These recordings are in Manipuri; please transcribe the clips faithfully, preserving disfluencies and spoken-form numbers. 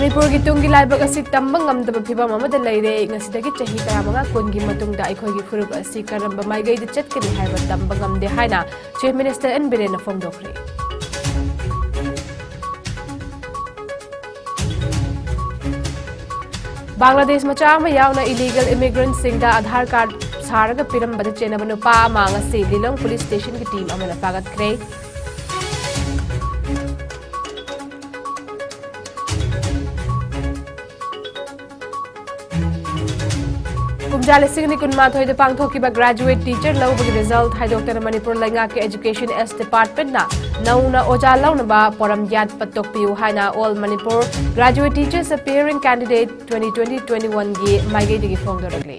ꯃꯅꯤꯄꯨꯔꯒꯤ ꯇꯨꯡꯒꯤ ꯂꯥꯏꯕꯛ ꯑꯁꯤ ꯇꯝꯕ ꯉꯝꯗꯕ ꯐꯤꯕꯝ ꯑꯃꯗ ꯂꯩꯔꯦ꯫ ꯉꯁꯤꯗꯒꯤ ꯆꯍꯤ ꯇꯔꯥꯃꯉꯥ ꯀꯨꯟꯒꯤ ꯃꯇꯨꯡꯗ ꯑꯩꯈꯣꯏꯒꯤ ꯐꯨꯔꯨꯞ ꯑꯁꯤ ꯀꯔꯝꯕ ꯃꯥꯏꯀꯩꯗ ꯆꯠꯀꯅꯤ ꯍꯥꯏꯕ ꯇꯝꯕ ꯉꯝꯗꯦ ꯍꯥꯏꯅ Chief Minister N ꯕꯤꯔꯦꯟꯅ ꯐꯣꯡꯗꯣꯛꯈ꯭ꯔꯦ꯫ ꯕꯪꯒ꯭ꯂꯥꯗꯦꯁ ꯃꯆꯥ ꯑꯃ ꯌꯥꯎꯅ illegal immigrantꯁꯤꯡꯗ Aadhaar card ꯁꯥꯔꯒ ꯄꯤꯔꯝꯕꯗ ꯆꯦꯟꯅꯕ ꯅꯨꯄꯥ ꯑꯃ ꯉꯁꯤ ꯂꯤꯂꯣꯡ police stationꯒꯤ team ꯑꯃꯅ ꯐꯥꯒꯠꯈ꯭ꯔꯦ꯫ ꯀꯨꯝꯖꯥ ꯂꯤꯁꯤꯡ ꯑꯅꯤ ꯀꯨꯟꯃꯥꯊꯣꯏꯗ ꯄꯥꯡꯊꯣꯛꯈꯤꯕ graduate teacher ꯂꯧꯕꯒꯤ result ꯍꯥꯏꯗꯣꯛꯇꯅ ꯃꯅꯤꯄꯨꯔ ꯂꯩꯉꯥꯛꯀꯤ Education S Departmentꯅ ꯅꯧꯅ ꯑꯣꯖꯥ ꯂꯧꯅꯕ ꯄꯣꯔꯝ ꯌꯥꯠꯄ ꯇꯣꯛꯄꯤꯌꯨ ꯍꯥꯏꯅ All Manipur Graduate Teachers Appearing Candidate twenty twenty twenty-oneꯒꯤ ꯃꯥꯏꯀꯩꯗꯒꯤ ꯐꯣꯡꯗꯣꯔꯛꯂꯤ꯫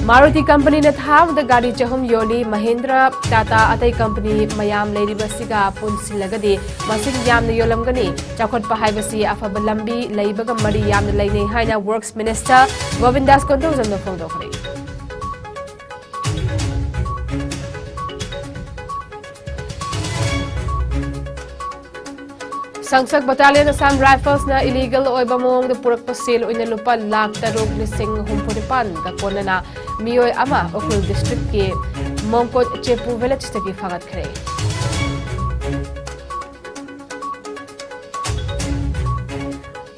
ꯃꯥꯔꯨꯇꯤ ꯀꯝꯄꯅꯤꯅ ꯊꯥ ꯑꯃꯗ ꯒꯥꯔꯤ ꯆꯍꯨꯝ ꯌꯣꯜꯂꯤ꯫ ꯃꯍꯤꯟꯗ꯭ꯔ, ꯇꯥꯇꯥ, ꯑꯇꯩ ꯀꯝꯄꯅꯤ ꯃꯌꯥꯝ ꯂꯩꯔꯤꯕꯁꯤꯒ ꯄꯨꯟꯁꯤꯜꯂꯒꯗꯤ ꯃꯁꯤꯡ ꯌꯥꯝꯅ ꯌꯣꯜꯂꯝꯒꯅꯤ꯫ ꯆꯥꯎꯈꯠꯄ ꯍꯥꯏꯕꯁꯤ ꯑꯐꯕ ꯂꯝꯕꯤ ꯂꯩꯕꯒ ꯃꯔꯤ ꯌꯥꯝꯅ ꯂꯩꯅꯩ ꯍꯥꯏꯅ Works Minister ꯒꯣꯕꯤꯟꯗꯥꯁ ꯀꯣꯟꯊꯧꯖꯝꯅ ꯐꯣꯡꯗꯣꯛꯈ꯭ꯔꯦ꯫ ꯁꯪꯁꯛ Battalion Assam Riflesꯅ illegal ꯑꯣꯏꯕ ꯃꯑꯣꯡꯗ ꯄꯨꯔꯛꯄ ꯁꯦꯜ ꯑꯣꯏꯅ ꯂꯨꯄꯥ ꯂꯥꯈ ꯇꯔꯨꯛ ꯂꯤꯁꯤꯡ ꯍꯨꯝꯐꯨ ꯅꯤꯄꯥꯟꯒ ꯀꯣꯟꯅꯅ ꯃꯤꯑꯣꯏ ꯑꯃ ꯎꯈ꯭ꯔꯨꯜ districtꯀꯤ ꯃꯣꯡꯀꯣꯠ ꯆꯦꯄꯨ villageꯇꯒꯤ ꯐꯥꯒꯠꯈ꯭ꯔꯦ꯫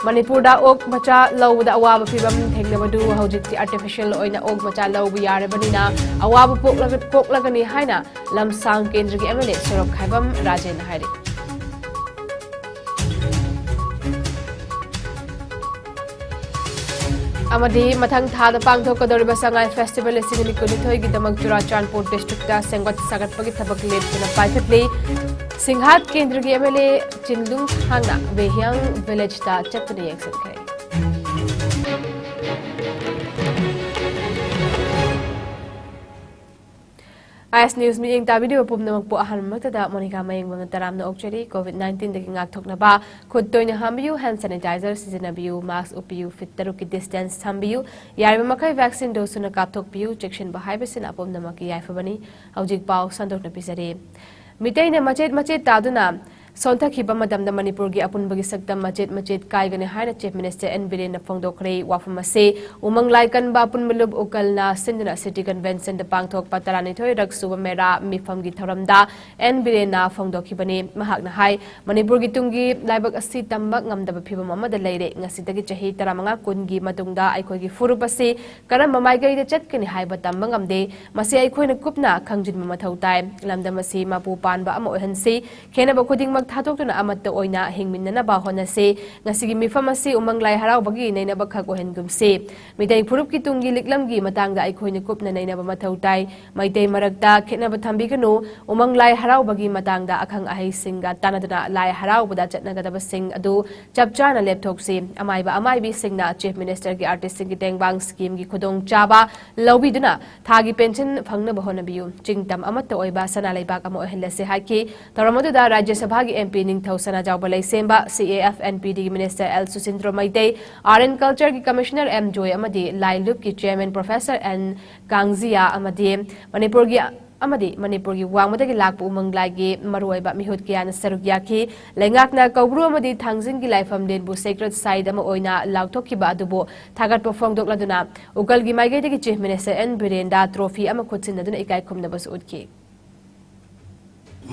ꯃꯅꯤꯄꯨꯔꯗ ꯑꯣꯛ ꯃꯆꯥ ꯂꯧꯕꯗ ꯑꯋꯥꯕ ꯐꯤꯚꯝ ꯊꯦꯡꯅꯕꯗꯨ ꯍꯧꯖꯤꯛꯇꯤ artificial ꯑꯣꯏꯅ ꯑꯣꯛ ꯃꯆꯥ ꯂꯧꯕ ꯌꯥꯔꯕꯅꯤꯅ ꯑꯋꯥꯕ ꯄꯣꯛꯂꯒ-, ꯀꯣꯛꯂꯒꯅꯤ ꯍꯥꯏꯅ ꯂꯝꯁꯥꯡ ꯀꯦꯟꯗ꯭ꯔꯒꯤ M L A ꯁꯣꯔꯣꯛꯈꯥꯏꯕꯝ ꯔꯥꯖꯦꯟꯅ ꯍꯥꯏꯔꯤ꯫ ꯑꯃꯗꯤ ꯃꯊꯪ ꯊꯥꯗ ꯄꯥꯡꯊꯣꯛꯀꯗꯧꯔꯤꯕ ꯁꯉꯥꯏ Festival ꯂꯤꯁꯤꯡ ꯑꯅꯤ ꯀꯨꯟꯅꯤꯊꯣꯏꯒꯤꯗꯃꯛ ꯆꯨꯔꯥꯆꯥꯟꯄꯨꯔ districtꯇ ꯁꯦꯝꯒꯠ ꯁꯥꯒꯠꯄꯒꯤ ꯊꯕꯛ ꯂꯦꯞꯇꯅ ꯄꯥꯏꯈꯠꯂꯤ꯫ ꯁꯤꯡꯍꯥꯠ ꯀꯦꯟꯗ꯭ꯔꯒꯤ M L A ꯆꯤꯟꯗꯨꯡ ꯊꯥꯡꯅ ꯕꯦꯍꯤꯌꯥꯡ villageꯇ ꯆꯠꯇꯨꯅ ꯌꯦꯡꯁꯤꯟꯈ꯭ꯔꯦ꯫ ꯑꯥꯏ ꯑꯦꯁ News ꯃꯤꯠꯌꯦꯡ ꯇꯥꯕꯤꯔꯤꯕ ꯄꯨꯝꯅꯃꯛꯄꯨ ꯑꯍꯥꯟꯕꯃꯛꯇꯗ ꯃꯣꯅꯤꯀꯥ ꯃꯌꯦꯡꯕꯝꯅ ꯇꯔꯥꯝꯅ ꯑꯣꯛꯆꯔꯤ꯫ COVID nineteenꯗꯒꯤ ꯉꯥꯛꯊꯣꯛꯅꯕ ꯈꯨꯠ ꯇꯣꯏꯅ ꯍꯥꯝꯕꯤꯌꯨ, hand sanitizer ꯁꯤꯖꯤꯟꯅꯕꯤꯌꯨ, mask ꯎꯞꯄꯤꯌꯨ, feet ꯇꯔꯨꯛꯀꯤ distance ꯊꯝꯕꯤꯌꯨ, ꯌꯥꯔꯤꯕ ꯃꯈꯩ vaccine dose ꯁꯨꯅ ꯀꯥꯞꯊꯣꯛꯄꯤꯌꯨ꯫ ꯆꯦꯛꯁꯤꯟꯕ ꯍꯥꯏꯕꯁꯤꯅ ꯄꯨꯝꯅꯃꯛꯀꯤ ꯌꯥꯏꯐꯕꯅꯤ꯫ ꯍꯧꯖꯤꯛ ꯄꯥꯎ ꯁꯟꯗꯣꯛꯅ ꯄꯤꯖꯔꯤ꯫ ꯃꯤꯇꯩꯅ ꯃꯆꯦꯠ ꯃꯆꯦꯠ ꯇꯥꯗꯨꯅ ꯁꯣꯟꯊꯈꯤꯕ ꯃꯇꯝꯗ ꯃꯅꯤꯄꯨꯔꯒꯤ ꯑꯄꯨꯟꯕꯒꯤ ꯁꯛꯇꯝ ꯃꯆꯦꯠ ꯃꯆꯦꯠ ꯀꯥꯏꯒꯅꯤ ꯍꯥꯏꯅ Chief Minister N ꯕꯤꯔꯦꯟꯅ ꯐꯣꯡꯗꯣꯛꯈ꯭ꯔꯦ꯫ ꯋꯥꯐꯝ ꯑꯁꯤ ꯎꯃꯪ ꯂꯥꯏ ꯀꯟꯕ ꯑꯄꯨꯟꯕ ꯂꯨꯞ ꯎꯀꯜꯅ ꯁꯤꯟꯗꯨꯅ City Conventionꯗ ꯄꯥꯡꯊꯣꯛꯄ ꯇꯔꯥꯅꯤꯊꯣꯏ ꯔꯛ ꯁꯨꯕ ꯃꯦꯔꯥ ꯃꯤꯐꯝꯒꯤ ꯊꯧꯔꯝꯗ N ꯕꯤꯔꯦꯟꯅ ꯐꯣꯡꯗꯣꯛꯈꯤꯕꯅꯤ꯫ ꯃꯍꯥꯛꯅ ꯍꯥꯏ, ꯃꯅꯤꯄꯨꯔꯒꯤ ꯇꯨꯡꯒꯤ ꯂꯥꯏꯕꯛ ꯑꯁꯤ ꯇꯝꯕ ꯉꯝꯗꯕ ꯐꯤꯚꯝ ꯑꯃꯗ ꯂꯩꯔꯦ꯫ ꯉꯁꯤꯗꯒꯤ ꯆꯍꯤ ꯇꯔꯥꯃꯉꯥ ꯀꯨꯟꯒꯤ ꯃꯇꯨꯡꯗ ꯑꯩꯈꯣꯏꯒꯤ ꯐꯨꯔꯨꯞ ꯑꯁꯤ ꯀꯔꯝꯕ ꯃꯥꯏꯀꯩꯗ ꯆꯠꯀꯅꯤ ꯍꯥꯏꯕ ꯇꯝꯕ ꯉꯝꯗꯦ꯫ ꯃꯁꯤ ꯑꯩꯈꯣꯏꯅ ꯀꯨꯞꯅ ꯈꯪꯖꯤꯟꯕ ꯃꯊꯧ ꯇꯥꯏ꯫ ꯂꯝꯗꯝ ꯑꯁꯤ ꯃꯄꯨ ꯄꯥꯟꯕ ꯑꯃ ꯑꯣꯏꯍꯟꯁꯤ꯫ ꯈꯦꯟꯅꯕ ꯈꯨꯗꯤꯡꯃꯛ ꯊꯥꯗꯣꯛꯇꯨꯅ ꯑꯃꯠꯇ ꯑꯣꯏꯅ ꯍꯤꯡꯃꯤꯟꯅꯅꯕ ꯍꯣꯠꯅꯁꯤ꯫ ꯉꯁꯤꯒꯤ ꯃꯤꯐꯝ ꯑꯁꯤ ꯎꯃꯪ ꯂꯥꯏ ꯍꯔꯥꯎꯕꯒꯤ ꯅꯩꯅꯕ ꯈꯛ ꯑꯣꯏꯍꯟꯒꯨꯝꯁꯤ꯫ ꯃꯤꯇꯩ ꯐꯨꯔꯨꯞꯀꯤ ꯇꯨꯡꯒꯤ ꯂꯤꯛꯂꯝꯒꯤ ꯃꯇꯥꯡꯗ ꯑꯩꯈꯣꯏꯅ ꯀꯨꯞꯅ ꯅꯩꯅꯕ ꯃꯊꯧ ꯇꯥꯏ꯫ ꯃꯩꯇꯩ ꯃꯔꯛꯇ ꯈꯦꯠꯅꯕ ꯊꯝꯕꯤꯒꯅꯨ꯫ ꯎꯃꯪ ꯂꯥꯏ ꯍꯔꯥꯎꯕꯒꯤ ꯃꯇꯥꯡꯗ ꯑꯈꯪ ꯑꯍꯩꯁꯤꯡꯒ ꯇꯥꯟꯅꯗꯨꯅ ꯂꯥꯏ ꯍꯔꯥꯎꯕꯗ ꯆꯠꯅꯒꯗꯕꯁꯤꯡ ꯑꯗꯨ ꯆꯞ ꯆꯥꯅ ꯂꯦꯞꯊꯣꯛꯁꯤ꯫ ꯑꯃꯥꯏꯕ ꯑꯃꯥꯏꯕꯤꯁꯤꯡꯅ Chief Ministerꯒꯤ Artistꯁꯤꯡꯒꯤ ꯇꯦꯡꯕꯥꯡ schemeꯒꯤ ꯈꯨꯗꯣꯡꯆꯥꯕ ꯂꯧꯕꯤꯗꯨꯅ ꯊꯥꯒꯤ pension ꯐꯪꯅꯕ ꯍꯣꯠꯅꯕꯤꯌꯨ꯫ ꯆꯤꯡꯇꯝ ꯑꯃꯠꯇ ꯑꯣꯏꯕ ꯁꯅꯥ ꯂꯩꯕꯥꯛ ꯑꯃ ꯑꯣꯏꯍꯜꯂꯁꯤ ꯍꯥꯏꯈꯤ꯫ ꯊꯧꯔꯝ ꯑꯗꯨꯗ ꯔꯥꯖ꯭ꯌ ꯁꯚꯥꯒꯤ MP ꯅꯤꯡꯊꯧ ꯁꯅꯥꯖꯥꯎꯕ ꯂꯩꯁꯦꯝꯕ, CAF and PDꯒꯤ Minister L ꯁꯨꯁꯤꯟꯗ꯭ꯔꯣ Meitei, Art and Cultureꯒꯤ Commissioner M ꯖꯣꯏ ꯑꯃꯗꯤ ꯂꯥꯏ ꯂꯨꯞꯀꯤ Chairman Professor N ꯀꯥꯡꯖꯤꯌꯥ ꯑꯃꯗꯤ ꯃꯅꯤꯄꯨꯔꯒꯤ ꯑꯃꯗꯤ ꯃꯅꯤꯄꯨꯔꯒꯤ ꯋꯥꯡꯃꯗꯒꯤ ꯂꯥꯛꯄ ꯎꯃꯪ ꯂꯥꯏꯒꯤ ꯃꯔꯨꯑꯣꯏꯕ ꯃꯤꯍꯨꯠ ꯀꯌꯥꯅ ꯁꯔꯨꯛ ꯌꯥꯈꯤ꯫ ꯂꯩꯉꯥꯛꯅ ꯀꯧꯕ꯭ꯔꯨ ꯑꯃꯗꯤ ꯊꯥꯡꯖꯤꯡꯒꯤ ꯂꯥꯏꯐꯝꯂꯦꯟꯕꯨ sacred site ꯑꯃ ꯑꯣꯏꯅ ꯂꯥꯎꯊꯣꯛꯈꯤꯕ ꯑꯗꯨꯕꯨ ꯊꯥꯒꯠꯄ ꯐꯣꯡꯗꯣꯛꯂꯗꯨꯅ ꯎꯀꯜꯒꯤ ꯃꯥꯏꯀꯩꯗꯒꯤ Chief Minister N ꯕꯤꯔꯦꯟꯗ trophy ꯑꯃ ꯈꯨꯠꯁꯤꯟꯅꯗꯨꯅ ꯏꯀꯥꯏ ꯈꯨꯝꯅꯕꯁꯨ ꯎꯠꯈꯤ꯫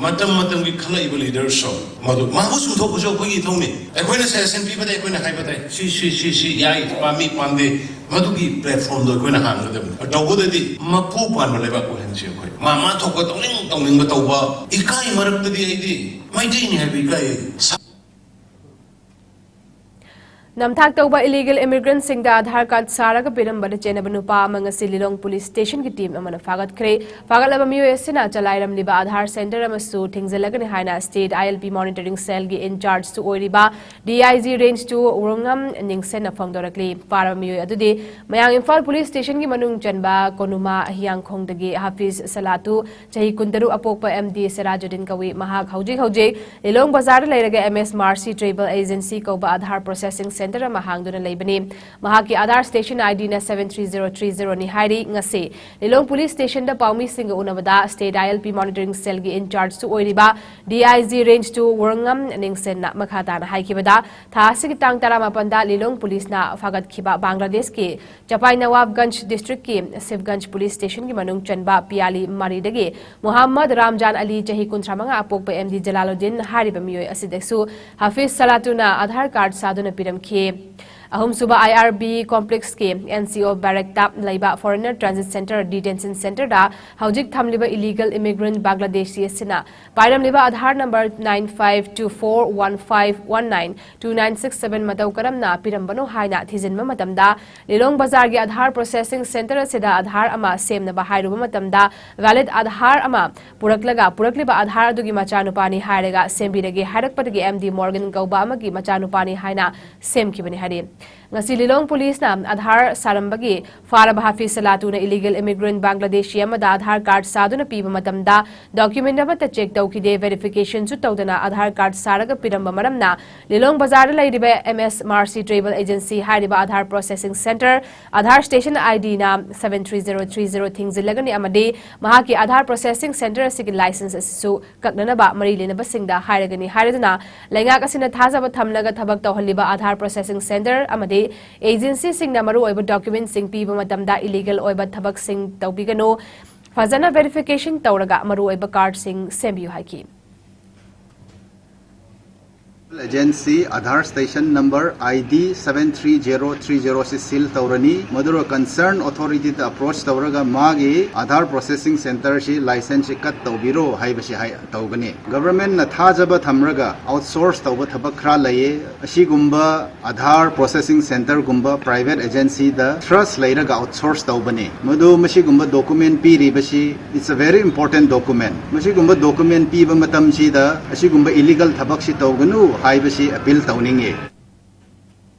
ꯃꯇꯝ ꯃꯇꯝꯒꯤ ꯈꯜꯂꯛꯏꯕ leaderꯁꯤꯡ ꯃꯗꯨ ꯃꯥꯕꯨ ꯆꯨꯝꯊꯣꯛꯄꯁꯨ ꯑꯩꯈꯣꯏꯒꯤ ꯏꯊꯧꯅꯤ꯫ ꯑꯩꯈꯣꯏꯅ suggestion ꯄꯤꯕꯗ ꯑꯩꯈꯣꯏꯅ ꯍꯥꯏꯕ ꯇꯥꯏ, "ꯁꯤ, ꯁꯤ, ꯁꯤ, ꯁꯤ ꯌꯥꯏ, ꯄꯥꯝꯃꯤ, ꯄꯥꯝꯗꯦ", ꯃꯗꯨꯒꯤ platformꯗꯣ ꯑꯩꯈꯣꯏꯅ ꯍꯥꯡꯒꯗꯕꯅꯤ꯫ ꯇꯧꯕꯗꯗꯤ ꯃꯄꯨ ꯄꯥꯟꯕ ꯂꯩꯕꯥꯛ ꯑꯣꯏꯍꯟꯁꯤ ꯑꯩꯈꯣꯏ꯫ ꯃꯥ, ꯃꯥ ꯊꯣꯛꯄ ꯇꯧꯅꯤꯡ ꯇꯧꯅꯤꯡꯕ ꯇꯧꯕ, ꯏꯀꯥꯏ ꯃꯔꯛꯇꯗꯤ ꯑꯩꯗꯤ ꯃꯩꯇꯩꯅꯤ ꯍꯥꯏꯕ ꯏꯀꯥꯏ꯫ ꯅꯝꯊꯥꯛ ꯇꯧꯕ illegal immigrantꯁꯤꯡꯗ Aadhaar card ꯁꯥꯔꯒ ꯄꯤꯔꯝꯕꯗ ꯆꯦꯟꯅꯕ ꯅꯨꯄꯥ ꯑꯃ ꯉꯁꯤ ꯂꯤꯂꯣꯡ police stationꯒꯤ team ꯑꯃꯅ ꯐꯥꯒꯠꯈ꯭ꯔꯦ꯫ ꯐꯥꯒꯠꯂꯕ ꯃꯤꯑꯣꯏ ꯑꯁꯤꯅ ꯆꯂꯥꯏꯔꯝꯂꯤꯕ Aadhaar center ꯑꯃꯁꯨ ꯊꯤꯡꯖꯤꯜꯂꯒꯅꯤ ꯍꯥꯏꯅ state ILP monitoring cellꯒꯤ in-chargeꯁꯨ ꯑꯣꯏꯔꯤꯕ DIG Range two ꯋꯨꯡꯉꯝ ꯅꯤꯡꯁꯦꯟꯅ ꯐꯣꯡꯗꯣꯔꯛꯂꯤ꯫ ꯐꯥꯔꯕ ꯃꯤꯑꯣꯏ ꯑꯗꯨꯗꯤ ꯃꯌꯥꯡ ꯏꯝꯐꯥꯜ police stationꯒꯤ ꯃꯅꯨꯡ ꯆꯟꯕ ꯀꯣꯅꯨꯃꯥ ꯍꯤꯌꯥꯡꯈꯣꯡꯗꯒꯤ ꯍꯥꯐꯤꯖ ꯁꯂꯥꯇꯨ, ꯆꯍꯤ ꯀꯨꯟꯇꯔꯨꯛ, ꯑꯄꯣꯛꯄ M D ꯁꯤꯔꯥꯖꯨꯗꯤꯟ ꯀꯧꯏ꯫ ꯃꯍꯥꯛ ꯍꯧꯖꯤꯛ ꯍꯧꯖꯤꯛ ꯂꯤꯂꯣꯡ ꯕꯖꯥꯔꯗ ꯂꯩꯔꯒ M S Mercy Travel Agency ꯀꯧꯕ Aadhaar processing center ꯁꯦꯟꯇꯔ ꯑꯃ ꯍꯥꯡꯗꯨꯅ ꯂꯩꯕꯅꯤ꯫ ꯃꯍꯥꯛꯀꯤ ꯑꯥꯙꯥꯔ ꯁ꯭ꯇꯦꯁꯟ ꯑꯥꯏ ꯗꯤꯅ seven three zero three zero ꯅꯤ ꯍꯥꯏꯔꯤ꯫ ꯉꯁꯤ ꯂꯤꯂꯣꯡ ꯄꯨꯂꯤꯁ ꯁ꯭ꯇꯦꯁꯟꯗ ꯄꯥꯎꯃꯤꯁꯤꯡꯒ ꯎꯅꯕꯗ state I L P monitoring ꯁꯦꯜꯒꯤ ꯏꯟꯆꯥꯔꯖꯁꯨ ꯑꯣꯏꯔꯤꯕ ꯗꯤ ꯑꯥꯏ ꯖꯤ ꯔꯦꯟꯖ ꯇꯨ ꯋꯥꯔꯉꯝ ꯅꯤꯡꯁꯦꯟꯅ ꯃꯈꯥ ꯇꯥꯅ ꯍꯥꯏꯈꯤꯕꯗ, ꯊꯥ ꯑꯁꯤꯒꯤ ꯇꯥꯡ ꯇꯔꯥꯃꯥꯄꯟꯗ ꯂꯤꯂꯣꯡ ꯄꯨꯂꯤꯁꯅ ꯐꯥꯒꯠꯈꯤꯕ ꯕꯪꯒ꯭ꯂꯥꯗꯦꯁꯀꯤ ꯆꯄꯥꯏ ꯅꯋꯥꯕꯒꯟꯖ ꯗꯤꯁꯇ꯭ꯔꯤꯛꯀꯤ ꯁꯤꯕꯒꯟꯖ ꯄꯨꯂꯤꯁ ꯁ꯭ꯇꯦꯁꯟꯒꯤ ꯃꯅꯨꯡ ꯆꯟꯕ ꯄꯤꯌꯥꯂꯤ ꯃꯥꯔꯤꯗꯒꯤ ꯃꯨꯍꯝꯃꯗ ꯔꯥꯝꯖꯥꯟ ꯑꯂꯤ, ꯆꯍꯤ ꯀꯨꯟꯊ꯭ꯔꯥ ꯃꯉꯥ, ꯑꯄꯣꯛꯄ ꯑꯦꯝ ꯗꯤ ꯖꯂꯥꯂꯨꯗꯤꯟ ꯍꯥꯏꯔꯤꯕ ꯃꯤꯑꯣꯏ ꯑꯁꯤꯗꯁꯨ ꯍꯥꯐꯤꯖ ꯁꯂꯥꯇꯨꯅ ꯑꯥꯙꯥꯔ ꯀꯥꯔꯗ ꯁꯥꯗꯨꯅ ꯄꯤꯔꯝꯈꯤ꯫ ꯑꯍꯨꯝꯁꯨꯕ ꯑꯥꯏ ꯑꯥꯔ ꯕꯤ ꯀꯣꯝꯄ꯭ꯂꯦꯛꯁꯀꯤ ꯑꯦꯟ ꯁꯤ ꯑꯣ ꯕꯦꯔꯦꯛꯇ ꯂꯩꯕ ꯐꯣꯔꯦꯅꯔ ꯇ꯭ꯔꯥꯟꯖꯤꯠ ꯁꯦꯟꯇꯔ ꯗꯤꯇꯦꯟꯁꯟ ꯁꯦꯟꯇꯔꯗ ꯍꯧꯖꯤꯛ ꯊꯝꯂꯤꯕ ꯏꯂꯤꯒꯦꯜ ꯏꯃꯤꯒ꯭ꯔꯦꯟꯠ ꯕꯪꯒ꯭ꯂꯥꯗꯦꯁꯤ ꯑꯁꯤꯅ ꯄꯥꯏꯔꯝꯂꯤꯕ Aadhaar number nine five two four one five one nine two nine six seven ꯃꯇꯧ ꯀꯔꯝꯅ ꯄꯤꯔꯝꯕꯅꯣ ꯍꯥꯏꯅ ꯊꯤꯖꯤꯟꯕ ꯃꯇꯝꯗ, ꯂꯤꯂꯣꯡ ꯕꯖꯥꯔꯒꯤ ꯑꯥꯙꯥꯔ ꯄ꯭ꯔꯣꯁꯦꯁꯤꯡ ꯁꯦꯟꯇꯔ ꯑꯁꯤꯗ ꯑꯥꯙꯥꯔ ꯑꯃ ꯁꯦꯝꯅꯕ ꯍꯥꯏꯔꯨꯕ ꯃꯇꯝꯗ, ꯚꯦꯂꯤꯗ ꯑꯥꯙꯥꯔ ꯑꯃ ꯄꯨꯔꯛꯂꯒ, ꯄꯨꯔꯛꯂꯤꯕ ꯑꯥꯙꯥꯔ ꯑꯗꯨꯒꯤ ꯃꯆꯥꯅꯨꯄꯥꯅꯤ ꯍꯥꯏꯔꯒ ꯁꯦꯝꯕꯤꯔꯒꯦ ꯍꯥꯏꯔꯛꯄꯗꯒꯤ ꯑꯦꯝ ꯗꯤ ꯃꯣꯔꯒꯟ ꯀꯧꯕ ꯑꯃꯒꯤ ꯃꯆꯥꯅꯨꯄꯥꯅꯤ ꯍꯥꯏꯅ ꯁꯦꯝꯈꯤꯕꯅꯤ ꯍꯥꯏꯔꯤ꯫ ꯉꯁꯤ ꯂꯤꯂꯣꯡ ꯄꯨꯂꯤꯁꯅ ꯑꯥꯙꯥꯔ ꯁꯥꯔꯝꯕꯒꯤ ꯐꯥꯔꯕ ꯍꯥꯐꯤꯖ ꯁꯂꯥꯇꯨꯅ ꯏꯂꯤꯒꯦꯜ ꯏꯃꯤꯒ꯭ꯔꯦꯟꯠ ꯕꯪꯒ꯭ꯂꯥꯗꯦꯁꯤ ꯑꯃꯗ ꯑꯥꯙꯥꯔ ꯀꯥꯔꯗ ꯁꯥꯗꯨꯅ ꯄꯤꯕ ꯃꯇꯝꯗ ꯗꯣꯀ꯭ꯌꯨꯃꯦꯟꯠ ꯑꯃꯠꯇ ꯆꯦꯛ ꯇꯧꯈꯤꯗꯦ, ꯚꯦꯔꯤꯐꯤꯀꯦꯁꯟꯁꯨ ꯇꯧꯗꯅ ꯑꯥꯙꯥꯔ ꯀꯥꯔꯗ ꯁꯥꯔꯒ ꯄꯤꯔꯝꯕ ꯃꯔꯝꯅ ꯂꯤꯂꯣꯡ ꯕꯖꯥꯔꯗ ꯂꯩꯔꯤꯕ M S Mercy travel agency ꯍꯥꯏꯔꯤꯕ Aadhaar processing centre, Aadhaar station I ꯗꯤꯅ seven three zero three zero ꯊꯤꯡꯖꯤꯜꯂꯒꯅꯤ ꯑꯃꯗꯤ ꯃꯍꯥꯛꯀꯤ ꯑꯥꯙꯥꯔ ꯄ꯭ꯔꯣꯁꯦꯁꯤꯡ ꯁꯦꯟꯇꯔ ꯑꯁꯤꯒꯤ ꯂꯥꯏꯁꯦꯟꯁ ꯑꯁꯤꯁꯨ ꯀꯛꯅꯅꯕ ꯃꯔꯤ ꯂꯩꯅꯕꯁꯤꯡꯗ ꯍꯥꯏꯔꯒꯅꯤ ꯍꯥꯏꯔꯗꯨꯅ, ꯂꯩꯉꯥꯛ ꯑꯁꯤꯅ ꯊꯥꯖꯕ ꯊꯝꯂꯒ ꯊꯕꯛ ꯇꯧꯍꯜꯂꯤꯕ ꯑꯥꯙꯥꯔ ꯄ꯭ꯔꯣꯁꯦꯁꯤꯡ ꯁꯦꯟꯇꯔ ꯑꯃꯗꯤ ꯑꯦꯖꯦꯟꯁꯤꯁꯤꯡꯅ ꯃꯔꯨꯑꯣꯏꯕ ꯗꯣꯀ꯭ꯌꯨꯃꯦꯟꯠꯁꯤꯡ ꯄꯤꯕ ꯃꯇꯝꯗ ꯏꯂꯤꯒꯦꯜ ꯑꯣꯏꯕ ꯊꯕꯛꯁꯤꯡ ꯇꯧꯕꯤꯒꯅꯨ, ꯐꯖꯅ ꯚꯦꯔꯤꯐꯤꯀꯦꯁꯟ ꯇꯧꯔꯒ ꯃꯔꯨꯑꯣꯏꯕ ꯀꯥꯔꯗꯁꯤꯡ ꯁꯦꯝꯕꯤꯌꯨ ꯍꯥꯏꯈꯤ꯫ Agency Aadhaar station number I D seven three zero three zero ꯁꯤ ꯁꯤꯜ ꯇꯧꯔꯅꯤ꯫ ꯃꯗꯨꯒ ꯀꯟꯁꯔꯟ ꯑꯣꯊꯣꯔꯤꯇꯤꯗ ꯑꯦꯄ꯭ꯔꯣꯆ ꯇꯧꯔꯒ ꯃꯥꯒꯤ ꯑꯥꯙꯥꯔ ꯄ꯭ꯔꯣꯁꯦꯁꯤꯡ ꯁꯦꯟꯇꯔꯁꯤ ꯂꯥꯏꯁꯦꯟꯁꯁꯤ ꯀꯠ ꯇꯧꯕꯤꯔꯣ ꯍꯥꯏꯕꯁꯤ ꯍꯥꯏ-, ꯇꯧꯒꯅꯤ꯫ ꯒꯚꯔꯟꯃꯦꯟꯠꯅ ꯊꯥꯖꯕ ꯊꯝꯔꯒ ꯑꯥꯎꯠꯁꯣꯔꯁ ꯇꯧꯕ ꯊꯕꯛ ꯈꯔ ꯂꯩꯌꯦ꯫ ꯑꯁꯤꯒꯨꯝꯕ ꯑꯥꯙꯥꯔ ꯄ꯭ꯔꯣꯁꯦꯁꯤꯡ ꯁꯦꯟꯇꯔꯒꯨꯝꯕ ꯄ꯭ꯔꯥꯏꯚꯦꯠ ꯑꯦꯖꯦꯟꯁꯤꯗ ꯇ꯭ꯔꯁ ꯂꯩꯔꯒ ꯑꯥꯎꯠꯁꯣꯔꯁ ꯇꯧꯕꯅꯤ꯫ ꯃꯗꯨ ꯃꯁꯤꯒꯨꯝꯕ ꯗꯣꯀꯨꯃꯦꯟꯠ ꯄꯤꯔꯤꯕꯁꯤ, it's a very important document꯫ ꯃꯁꯤꯒꯨꯝꯕ ꯗꯣꯀꯨꯃꯦꯟꯠ ꯄꯤꯕ ꯃꯇꯝꯁꯤꯗ ꯑꯁꯤꯒꯨꯝꯕ ꯏꯂꯤꯒꯦꯜ ꯊꯕꯛꯁꯤ ꯇꯧꯒꯅꯨ ꯍꯥꯏꯕꯁꯤ ꯑꯄꯤꯜ ꯇꯧꯅꯤꯡꯉꯤ꯫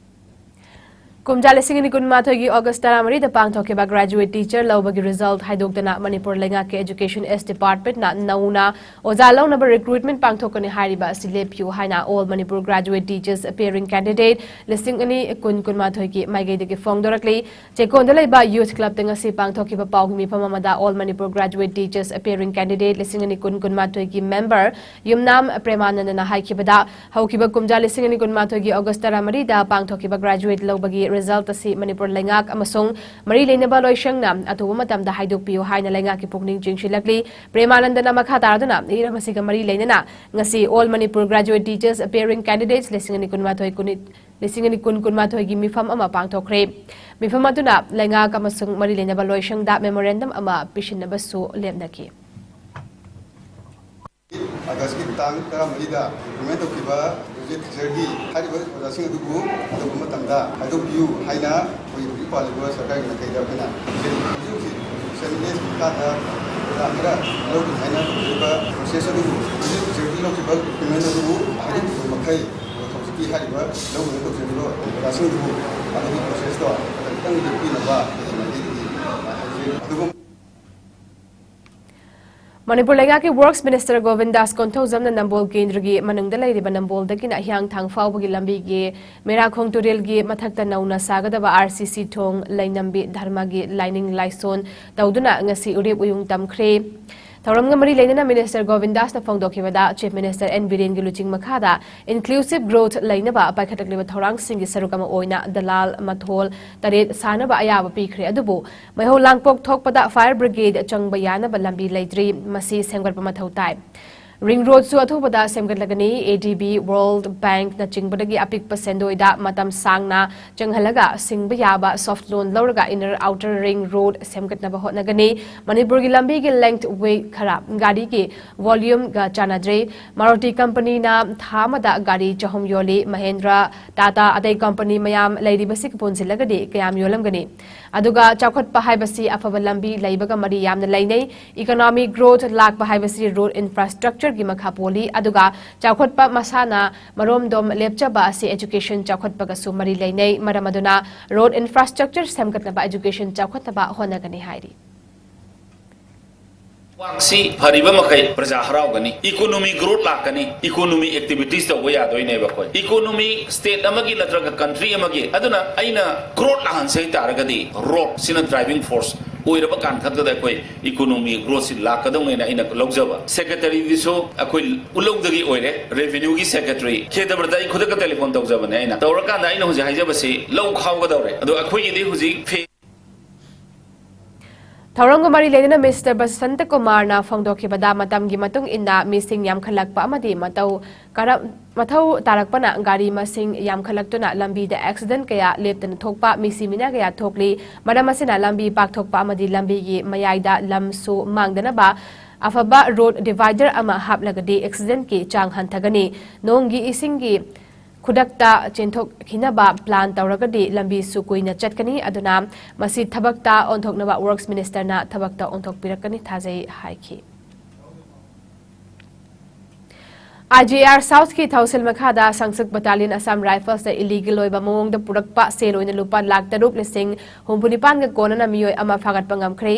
ꯀꯨꯝꯖꯥ ꯂꯤꯁꯤꯡ ꯑꯅꯤ ꯀꯨꯟꯃꯥꯊꯣꯏꯒꯤ August ꯇꯔꯥꯃꯔꯤꯗ ꯄꯥꯡꯊꯣꯛꯈꯤꯕ graduate teacher ꯂꯧꯕꯒꯤ result ꯍꯥꯏꯗꯣꯛꯇꯅ ꯃꯅꯤꯄꯨꯔ ꯂꯩꯉꯥꯛꯀꯤ education S department ꯅ ꯅꯧꯅ ꯑꯣꯖꯥ ꯂꯧꯅꯕ recruitment ꯄꯥꯡꯊꯣꯛꯀꯅꯤ ꯍꯥꯏꯔꯤꯕ ꯑꯁꯤ ꯂꯦꯞꯄꯤꯌꯨ ꯍꯥꯏꯅ All Manipur Graduate Teachers Appearing Candidate ꯂꯤꯁꯤꯡ ꯑꯅꯤ ꯀꯨꯟ ꯀꯨꯟꯃꯥꯊꯣꯏꯒꯤ ꯃꯥꯏꯀꯩꯗꯒꯤ ꯐꯣꯡꯗꯣꯔꯛꯂꯤ꯫ ꯆꯦꯛꯀꯣꯟꯗ ꯂꯩꯕ Youth Club ꯇ ꯉꯁꯤ ꯄꯥꯡꯊꯣꯛꯈꯤꯕ ꯄꯥꯎꯒꯤ ꯃꯤꯐꯝ ꯑꯃꯗ All Manipur Graduate Teachers Appearing Candidate ꯂꯤꯁꯤꯡ ꯑꯅꯤ ꯀꯨꯟ ꯀꯨꯟꯃꯥꯊꯣꯏꯒꯤ member ꯌꯨꯝꯅꯥꯝ ꯄ꯭ꯔꯦꯃꯥꯅꯟꯗꯅ ꯍꯥꯏꯈꯤꯕꯗ, ꯍꯧꯈꯤꯕ ꯀꯨꯝꯖꯥ ꯂꯤꯁꯤꯡ ꯑꯅꯤ ꯀꯨꯟꯃꯥꯊꯣꯏꯒꯤ August ꯇꯔꯥꯃꯔꯤꯗ ꯄꯥꯡꯊꯣꯛꯈꯤꯕ graduate ꯂꯧꯕꯒꯤ result ꯑꯁꯤ ꯃꯅꯤꯄꯨꯔ ꯂꯩꯉꯥꯛ ꯑꯃꯁꯨꯡ ꯃꯔꯤ ꯂꯩꯅꯕ ꯂꯣꯏꯁꯪꯅ ꯑꯊꯨꯕ ꯃꯇꯝꯗ ꯍꯥꯏꯗꯣꯛꯄꯤꯌꯨ ꯍꯥꯏꯅ ꯂꯩꯉꯥꯛꯀꯤ ꯄꯨꯛꯅꯤꯡ ꯆꯤꯡꯁꯤꯜꯂꯛꯂꯤ꯫ ꯄ꯭ꯔꯦꯃꯥꯅꯟꯗꯅ ꯃꯈꯥ ꯇꯥꯗꯨꯅ ꯏꯔꯝ ꯑꯁꯤꯒ ꯃꯔꯤ ꯂꯩꯅꯅ ꯉꯁꯤ All Manipur Graduate Teachers Appearing Candidates ꯂꯤꯁꯤꯡ ꯑꯅꯤ ꯀꯨꯟꯃꯥꯊꯣꯏ ꯀꯨꯟꯅꯤꯠ ꯂꯤꯁꯤꯡ ꯑꯅꯤ ꯀꯨꯟ ꯀꯨꯟꯃꯥꯊꯣꯏꯒꯤ ꯃꯤꯐꯝ ꯑꯃ ꯄꯥꯡꯊꯣꯛꯈ꯭ꯔꯦ꯫ ꯃꯤꯐꯝ ꯑꯗꯨꯅ ꯂꯩꯉꯥꯛ ꯑꯃꯁꯨꯡ ꯃꯔꯤ ꯂꯩꯅꯕ ꯂꯣꯏꯁꯪꯗ memorandum ꯑꯃ ꯄꯤꯁꯤꯟꯅꯕꯁꯨ ꯂꯦꯞꯅꯈꯤ꯫ August ꯀꯤ ꯇꯥꯡ ꯇꯔꯥꯃꯔꯤꯗ recruitment ꯇꯧꯈꯤꯕ graduate teacher ꯒꯤ ꯍꯥꯏꯔꯤꯕ ꯑꯣꯖꯥꯁꯤꯡ ꯑꯗꯨꯕꯨ ꯑꯊꯨꯕ ꯃꯇꯝꯗ ꯍꯥꯏꯗꯣꯛꯄꯤꯌꯨ ꯍꯥꯏꯅ ꯑꯩꯈꯣꯏꯒꯤ ꯍꯧꯖꯤꯛ ꯄꯥꯜꯂꯤꯕ ꯁꯔꯀꯥꯔꯒꯤ ꯃꯥꯏꯀꯩꯗ ꯑꯩꯈꯣꯏꯅ ꯍꯥꯏꯖꯔꯤ꯫ ꯍꯧꯖꯤꯛ ꯍꯧꯖꯤꯛ seven days ꯃꯈꯥꯗ ꯑꯣꯖꯥ ꯈꯔ ꯂꯧꯒꯅꯤ ꯍꯥꯏꯅ ꯇꯧꯖꯔꯤꯕ process ꯑꯗꯨꯕꯨ ꯍꯧꯖꯤꯛ graduate ꯀꯤ ꯂꯧꯈꯤꯕ recruitment ꯑꯗꯨꯕꯨ ꯍꯥꯏꯗꯣꯛꯄꯤꯕ ꯃꯈꯩ ꯍꯧꯖꯤꯛꯀꯤ ꯍꯥꯏꯔꯤꯕ ꯂꯧꯒꯅꯤ ꯇꯧꯖꯔꯤꯕ ꯑꯣꯖꯥꯁꯤꯡꯗꯨꯕꯨ ꯑꯗꯨꯒꯤ process ꯇꯣ ꯈꯤꯇꯪ ꯂꯦꯞꯄꯤꯅꯕ ꯑꯩꯈꯣꯏꯒꯤ ꯃꯥꯏꯀꯩꯗꯒꯤ ꯍꯥꯏꯖꯔꯤ꯫ ꯑꯗꯨꯒ ꯃꯅꯤꯄꯨꯔ ꯂꯩꯉꯥꯛꯀꯤ Works Minister ꯒꯣꯕꯤꯟꯗꯥꯁ ꯀꯣꯟꯊꯧꯖꯝꯅ ꯅꯝꯕꯣꯜ ꯀꯦꯟꯗ꯭ꯔꯒꯤ ꯃꯅꯨꯡꯗ ꯂꯩꯔꯤꯕ ꯅꯝꯕꯣꯜꯗꯒꯤꯅ ꯍꯤꯌꯥꯡꯊꯥꯡ ꯐꯥꯎꯕꯒꯤ ꯂꯝꯕꯤꯒꯤ ꯃꯦꯔꯥꯈꯣꯡ ꯇꯨꯔꯦꯜꯒꯤ ꯃꯊꯛꯇ ꯅꯧꯅ ꯁꯥꯒꯗꯕ R C C ꯊꯣꯡ ꯂꯩꯅꯝꯕꯤ ꯙꯔꯃꯒꯤ ꯂꯥꯏꯅꯤꯡ ꯂꯥꯏꯁꯣꯟ ꯇꯧꯗꯨꯅ ꯉꯁꯤ ꯎꯔꯦꯞ ꯎꯌꯨꯡ ꯇꯝꯈ꯭ꯔꯦ꯫ ꯊꯧꯔꯝꯒ ꯃꯔꯤ ꯂꯩꯅꯅ Minister ꯒꯣꯕꯤꯟꯗꯥꯁꯅ ꯐꯣꯡꯗꯣꯛꯈꯤꯕꯗ Chief Minister N ꯕꯤꯔꯦꯟꯒꯤ ꯂꯨꯆꯤꯡ ꯃꯈꯥꯗ inclusive growth ꯂꯩꯅꯕ ꯄꯥꯏꯈꯠꯂꯛꯂꯤꯕ ꯊꯧꯔꯥꯡꯁꯤꯡꯒꯤ ꯁꯔꯨꯛ ꯑꯃ ꯑꯣꯏꯅ ꯗꯂꯥꯜ ꯃꯊꯣꯜ ꯇꯔꯦꯠ ꯁꯥꯅꯕ ꯑꯌꯥꯕ ꯄꯤꯈ꯭ꯔꯦ꯫ ꯑꯗꯨꯕꯨ ꯃꯩꯍꯧ ꯂꯥꯡꯄꯣꯛ ꯊꯣꯛꯄꯗ fire brigade ꯆꯪꯕ ꯌꯥꯅꯕ ꯂꯝꯕꯤ ꯂꯩꯇ꯭ꯔꯤ꯫ ꯃꯁꯤ ꯁꯦꯝꯒꯠꯄ ꯃꯊꯧ ꯇꯥꯏ꯫ Ring road ꯁꯨ ꯑꯊꯨꯕꯗ ꯁꯦꯝꯒꯠꯂꯒꯅꯤ꯫ A D B, World Bank ꯅꯆꯤꯡꯕꯗꯒꯤ ꯑꯄꯤꯛꯄ ꯁꯦꯟꯗꯣꯏꯗ ꯃꯇꯝ ꯁꯥꯡꯅ ꯆꯪꯍꯜꯂꯒ ꯁꯤꯡꯕ ꯌꯥꯕ soft loan ꯂꯧꯔꯒ Inner Outer Ring Road ꯁꯦꯝꯒꯠꯅꯕ ꯍꯣꯠꯅꯒꯅꯤ꯫ ꯃꯅꯤꯄꯨꯔꯒꯤ ꯂꯝꯕꯤꯒꯤ length, width ꯈꯔ ꯒꯥꯔꯤꯒꯤ volume ꯒ ꯆꯥꯟꯅꯗ꯭ꯔꯦ꯫ Maruti company ꯅ ꯊꯥ ꯑꯃꯗ ꯒꯥꯔꯤ ꯆꯍꯨꯝ ꯌꯣꯜꯂꯤ꯫ Mahindra, Tata, ꯑꯇꯩ company ꯃꯌꯥꯝ ꯂꯩꯔꯤꯕꯁꯤꯒ ꯄꯨꯟꯁꯤꯜꯂꯒꯗꯤ ꯀꯌꯥꯝ ꯌꯣꯜꯂꯝꯒꯅꯤ? ꯑꯗꯨꯒ ꯆꯥꯎꯈꯠꯄ ꯍꯥꯏꯕꯁꯤ ꯑꯐꯕ ꯂꯝꯕꯤ ꯂꯩꯕꯒ ꯃꯔꯤ ꯌꯥꯝꯅ ꯂꯩꯅꯩ꯫ Economic growth ꯂꯥꯛꯄ ꯍꯥꯏꯕꯁꯤ road infrastructure ꯒꯤ ꯃꯈꯥ ꯄꯣꯜꯂꯤ꯫ ꯑꯗꯨꯒ ꯆꯥꯎꯈꯠꯄ ꯃꯁꯥꯅ ꯃꯔꯣꯝꯗꯣꯝ ꯂꯦꯞꯆꯕ ꯑꯁꯤ education ꯆꯥꯎꯈꯠꯄꯒꯁꯨ ꯃꯔꯤ ꯂꯩꯅꯩ꯫ ꯃꯔꯝ ꯑꯗꯨꯅ road infrastructure ꯁꯦꯝꯒꯠꯅꯕ education ꯆꯥꯎꯈꯠꯅꯕ ꯍꯣꯠꯅꯒꯅꯤ ꯍꯥꯏꯔꯤ꯫ ꯋꯥꯛꯁꯤ ꯐꯔꯤꯕ ꯃꯈꯩ ꯄ꯭ꯔꯖꯥ ꯍꯔꯥꯎꯒꯅꯤ, economy growth ꯂꯥꯛꯀꯅꯤ, economy activities ꯇꯧꯕ ꯌꯥꯗꯣꯏꯅꯦꯕ꯫ ꯑꯩꯈꯣꯏ economy state ꯑꯃꯒꯤ ꯅꯠꯇ꯭ꯔꯒ country ꯑꯃꯒꯤ, ꯑꯗꯨꯅ ꯑꯩꯅ growth ꯂꯥꯛꯍꯟꯁꯦ ꯍꯥꯏꯇꯥꯔꯒꯗꯤ road ꯁꯤꯅ driving force ꯑꯣꯏꯔꯕ ꯀꯥꯟ ꯈꯛꯇꯗ ꯑꯩꯈꯣꯏ economy growth ꯁꯤ ꯂꯥꯛꯀꯗꯧꯅꯦꯅ ꯑꯩꯅ ꯂꯧꯖꯕ꯫ Secretary ꯗꯨꯁꯨ ꯑꯩꯈꯣꯏ ꯎꯂꯧꯗꯒꯤ ꯑꯣꯏꯔꯦ, revenue ꯒꯤ secretary ꯈꯦꯗꯕ꯭ꯔꯗ ꯑꯩ ꯈꯨꯗꯛꯇ telephone ꯇꯧꯖꯕꯅꯦ꯫ ꯑꯩꯅ ꯇꯧꯔꯀꯥꯟꯗ ꯑꯩꯅ ꯍꯧꯖꯤꯛ ꯍꯥꯏꯖꯕꯁꯤ ꯂꯧ ꯈꯥꯎꯒꯗꯧꯔꯦ꯫ ꯑꯗꯣ ꯑꯩꯈꯣꯏꯒꯤꯗꯤ ꯍꯧꯖꯤꯛ ꯐꯦ- ꯊꯧꯔꯝꯒ ꯃꯔꯤ ꯂꯩꯅꯅ ꯃꯤꯁꯇꯔ ꯕꯁꯟꯇ ꯀꯨꯃꯥꯔꯅ ꯐꯣꯡꯗꯣꯛꯈꯤꯕꯗ, ꯃꯇꯝꯒꯤ ꯃꯇꯨꯡ ꯏꯟꯅ ꯃꯤꯁꯤꯡ ꯌꯥꯝꯈꯠꯂꯛꯄ ꯑꯃꯗꯤ ꯃꯇꯧ ꯀꯔꯝ ꯃꯊꯧ ꯇꯥꯔꯛꯄꯅ ꯒꯥꯔꯤ ꯃꯁꯤꯡ ꯌꯥꯝꯈꯠꯂꯛꯇꯨꯅ ꯂꯝꯕꯤꯗ accident ꯀꯌꯥ ꯂꯦꯞꯇꯅ ꯊꯣꯛꯄ, ꯃꯤꯁꯤ ꯃꯤꯅꯥ ꯀꯌꯥ ꯊꯣꯛꯂꯤ꯫ ꯃꯔꯝ ꯑꯁꯤꯅ ꯂꯝꯕꯤ ꯄꯥꯛꯊꯣꯛꯄ ꯑꯃꯗꯤ ꯂꯝꯕꯤꯒꯤ ꯃꯌꯥꯏꯗ ꯂꯝꯁꯨ ꯃꯥꯡꯗꯅꯕ ꯑꯐꯕ road divider ꯑꯃ ꯍꯥꯞꯂꯒꯗꯤ accident ꯀꯤ ꯆꯥꯡ ꯍꯟꯊꯒꯅꯤ꯫ ꯅꯣꯡꯒꯤ ꯏꯁꯤꯡꯒꯤ ꯈꯨꯗꯛꯇ ꯆꯦꯟꯊꯣꯛꯈꯤꯅꯕ plan ꯇꯧꯔꯒꯗꯤ ꯂꯝꯕꯤꯁꯨ ꯀꯨꯏꯅ ꯆꯠꯀꯅꯤ꯫ ꯑꯗꯨꯅ ꯃꯁꯤ ꯊꯕꯛꯇ ꯑꯣꯟꯊꯣꯛꯅꯕ Works Minister ꯅ ꯊꯕꯛꯇ ꯑꯣꯟꯊꯣꯛꯄꯤꯔꯛꯀꯅꯤ ꯊꯥꯖꯩ ꯍꯥꯏꯈꯤ꯫ IGAR South ꯀꯤ ꯊꯧꯁꯤꯜ ꯃꯈꯥꯗ ꯁꯪꯁꯨꯛ battalion Assam Rifles ꯇ illegal ꯑꯣꯏꯕ ꯃꯑꯣꯡꯗ ꯄꯨꯔꯛꯄ ꯁꯦꯜ ꯑꯣꯏꯅ ꯂꯨꯄꯥ ꯂꯥꯈ ꯇꯔꯨꯛ ꯂꯤꯁꯤꯡ ꯍꯨꯝꯐꯨ ꯅꯤꯄꯥꯟꯒ ꯀꯣꯟꯅꯅ ꯃꯤꯑꯣꯏ ꯑꯃ ꯐꯥꯒꯠꯄ ꯉꯝꯈ꯭ꯔꯦ꯫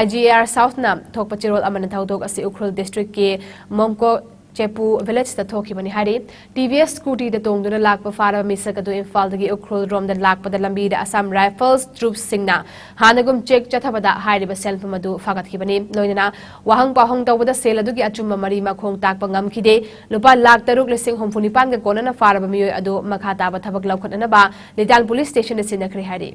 IGAR South ꯅ ꯊꯣꯛꯄ ꯆꯦꯔꯣꯜ ꯑꯃꯅ ꯊꯧꯗꯣꯛ ꯑꯁꯤ ꯎꯈ꯭ꯔꯨꯜ district ꯀꯤ ꯃꯣꯡꯀꯣ ꯆꯦꯄꯨ village ꯇ ꯊꯣꯛꯈꯤꯕꯅꯤ ꯍꯥꯏꯔꯤ꯫ TVS scooty ꯗ ꯇꯣꯡꯗꯨꯅ ꯂꯥꯛꯄ ꯐꯥꯔꯕ ꯃꯤꯁꯛ ꯑꯗꯨ ꯏꯝꯐꯥꯜꯗꯒꯤ ꯎꯈ꯭ꯔꯨꯜ ꯔꯣꯝꯗ ꯂꯥꯛꯄꯗ ꯂꯝꯕꯤꯗ Assam Rifles troops ꯁꯤꯡꯅ ꯍꯥꯟꯅꯒꯨꯝ check ꯆꯠꯊꯕꯗ ꯍꯥꯏꯔꯤꯕ ꯁꯦꯜꯐꯝ ꯑꯗꯨ ꯐꯥꯒꯠꯈꯤꯕꯅꯤ꯫ ꯂꯣꯏꯅꯅ ꯋꯥꯍꯪ ꯄꯥꯎꯍꯪ ꯇꯧꯕꯗ ꯁꯦꯜ ꯑꯗꯨꯒꯤ ꯑꯆꯨꯝꯕ ꯃꯔꯤ ꯃꯈꯣꯡ ꯇꯥꯛꯄ ꯉꯝꯈꯤꯗꯦ꯫ ꯂꯨꯄꯥ ꯂꯥꯈ ꯇꯔꯨꯛ ꯂꯤꯁꯤꯡ ꯍꯨꯝꯐꯨ ꯅꯤꯄꯥꯟꯒ ꯀꯣꯟꯅꯅ ꯐꯥꯔꯕ ꯃꯤꯑꯣꯏ ꯑꯗꯨ ꯃꯈꯥ ꯇꯥꯕ ꯊꯕꯛ ꯂꯧꯈꯠꯅꯅꯕ ꯂꯤꯇꯥꯟ police station ꯗ ꯁꯤꯟꯅꯈ꯭ꯔꯦ ꯍꯥꯏꯔꯤ꯫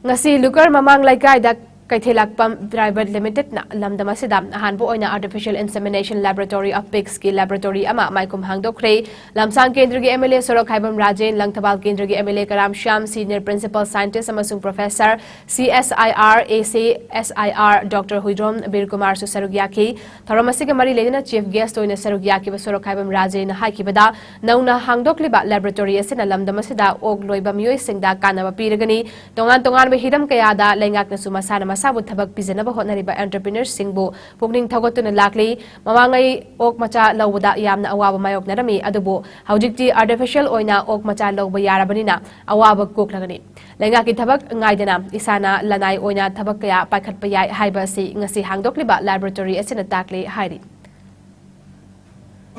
ꯉꯁꯤ ꯂꯨꯀꯔ ꯃꯃꯥꯡ ꯂꯩꯀꯥꯏꯗ ꯀꯩꯊꯦꯜꯂꯥꯛꯄꯝ Private Limited ꯅ ꯂꯝꯗꯝ ꯑꯁꯤꯗ ꯑꯍꯥꯟꯕ ꯑꯣꯏꯅ Artificial Insemination Laboratory of Pigs ꯀꯤ laboratory ꯑꯃ ꯃꯥꯏꯈꯨꯝ ꯍꯥꯡꯗꯣꯛꯈ꯭ꯔꯦ꯫ ꯂꯝꯁꯥꯡ ꯀꯦꯟꯗ꯭ꯔꯒꯤ MLA ꯁꯣꯔꯣꯛꯈꯥꯏꯕꯝ ꯔꯥꯖꯦꯟ, ꯂꯪꯊꯕꯥꯜ ꯀꯦꯟꯗ꯭ꯔꯒꯤ MLA ꯀꯔꯥꯝ ꯁ꯭ꯌꯥꯝ, senior principal scientist ꯑꯃꯁꯨꯡ professor, CSIR, ACSIR, Doctor Huidrom ꯕꯤꯔ ꯀꯨꯃꯥꯔꯁꯨ ꯁꯔꯨꯛ ꯌꯥꯈꯤ꯫ ꯊꯧꯔꯝ ꯑꯁꯤꯒ ꯃꯔꯤ ꯂꯩꯅꯅ chief guest ꯑꯣꯏꯅ ꯁꯔꯨꯛ ꯌꯥꯈꯤꯕ ꯁꯣꯔꯣꯛꯈꯥꯏꯕꯝ ꯔꯥꯖꯦꯟꯅ ꯍꯥꯏꯈꯤꯕꯗ, ꯅꯧꯅ ꯍꯥꯡꯗꯣꯛꯂꯤꯕ laboratory ꯑꯁꯤꯅ ꯂꯝꯗꯝ ꯑꯁꯤꯗ ꯑꯣꯛ ꯂꯣꯏꯕ ꯃꯤꯑꯣꯏꯁꯤꯡꯗ ꯀꯥꯟꯅꯕ ꯄꯤꯔꯒꯅꯤ꯫ ꯇꯣꯉꯥꯟ ꯇꯣꯉꯥꯟꯕ ꯍꯤꯔꯝ ꯀꯌꯥꯗ ꯂꯩꯉꯥꯛꯅꯁꯨ ꯃꯁꯥꯅ ꯃꯁꯥꯕꯨ ꯊꯕꯛ ꯄꯤꯖꯅꯕ ꯍꯣꯠꯅꯔꯤꯕ entrepreneurꯁꯤꯡꯕꯨ ꯄꯨꯛꯅꯤꯡ ꯊꯧꯒꯠꯇꯨꯅ ꯂꯥꯛꯂꯤ꯫ ꯃꯃꯥꯡꯉꯩ ꯑꯣꯛ ꯃꯆꯥ ꯂꯧꯕꯗ ꯌꯥꯝꯅ ꯑꯋꯥꯕ ꯃꯥꯌꯣꯛꯅꯔꯝꯃꯤ, ꯑꯗꯨꯕꯨ ꯍꯧꯖꯤꯛꯇꯤ artificial ꯑꯣꯏꯅ ꯑꯣꯛ ꯃꯆꯥ ꯂꯧꯕ ꯌꯥꯔꯕꯅꯤꯅ ꯑꯋꯥꯕ ꯀꯣꯛꯂꯒꯅꯤ꯫ ꯂꯩꯉꯥꯛꯀꯤ ꯊꯕꯛ ꯉꯥꯏꯗꯅ ꯏꯁꯥꯅ ꯂꯅꯥꯏ ꯑꯣꯏꯅ ꯊꯕꯛ ꯀꯌꯥ ꯄꯥꯏꯈꯠꯄ ꯌꯥꯏ ꯍꯥꯏꯕ ꯑꯁꯤ ꯉꯁꯤ ꯍꯥꯡꯗꯣꯛꯂꯤꯕ laboratory ꯑꯁꯤꯅ ꯇꯥꯛꯂꯤ ꯍꯥꯏꯔꯤ꯫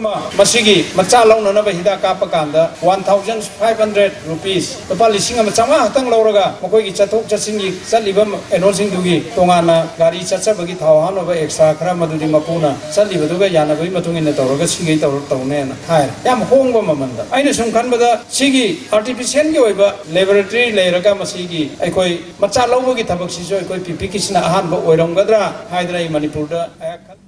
ꯑꯃ, ꯃꯁꯤꯒꯤ ꯃꯆꯥ ꯂꯧꯅꯅꯕ ꯍꯤꯗꯥꯛ ꯀꯥꯞꯄ ꯀꯥꯟꯗ one thousand five hundred rupees, ꯂꯨꯄꯥ ꯂꯤꯁꯤꯡ ꯑꯃ ꯆꯥꯝꯃꯉꯥ ꯈꯛꯇꯪ ꯂꯧꯔꯒ ꯃꯈꯣꯏꯒꯤ ꯆꯠꯊꯣꯛ ꯆꯠꯁꯤꯟꯒꯤ ꯆꯠꯂꯤꯕ ꯀꯩꯅꯣꯁꯤꯡꯗꯨꯒꯤ ꯇꯣꯉꯥꯟꯅ ꯒꯥꯔꯤ ꯆꯠꯆꯕꯒꯤ ꯊꯥꯎ ꯍꯥꯞꯅꯕ extra ꯈꯔ ꯃꯗꯨꯗꯤ ꯃꯄꯨꯅ ꯆꯠꯂꯤꯕꯗꯨꯒ ꯌꯥꯅꯕꯒꯤ ꯃꯇꯨꯡ ꯏꯟꯅ ꯇꯧꯔꯒ ꯁꯤꯈꯩ ꯇꯧꯔ ꯇꯧꯅꯦꯅ ꯍꯥꯏ꯫ ꯌꯥꯝ ꯍꯣꯡꯕ ꯃꯃꯜꯗ꯫ ꯑꯩꯅ ꯁꯨꯝ ꯈꯟꯕꯗ ꯁꯤꯒꯤ artificialꯒꯤ ꯑꯣꯏꯕ laboratory ꯂꯩꯔꯒ ꯃꯁꯤꯒꯤ ꯑꯩꯈꯣꯏ ꯃꯆꯥ ꯂꯧꯕꯒꯤ ꯊꯕꯛꯁꯤꯁꯨ ꯑꯩꯈꯣꯏ ꯄꯤꯄꯤꯛꯀꯤꯁꯤꯅ ꯑꯍꯥꯟꯕ ꯑꯣꯏꯔꯝꯒꯗ꯭ꯔꯥ ꯍꯥꯏꯗꯅ ꯑꯩ ꯃꯅꯤꯄꯨꯔꯗ ꯑꯩꯍꯥꯛ ꯈꯜꯂꯤ꯫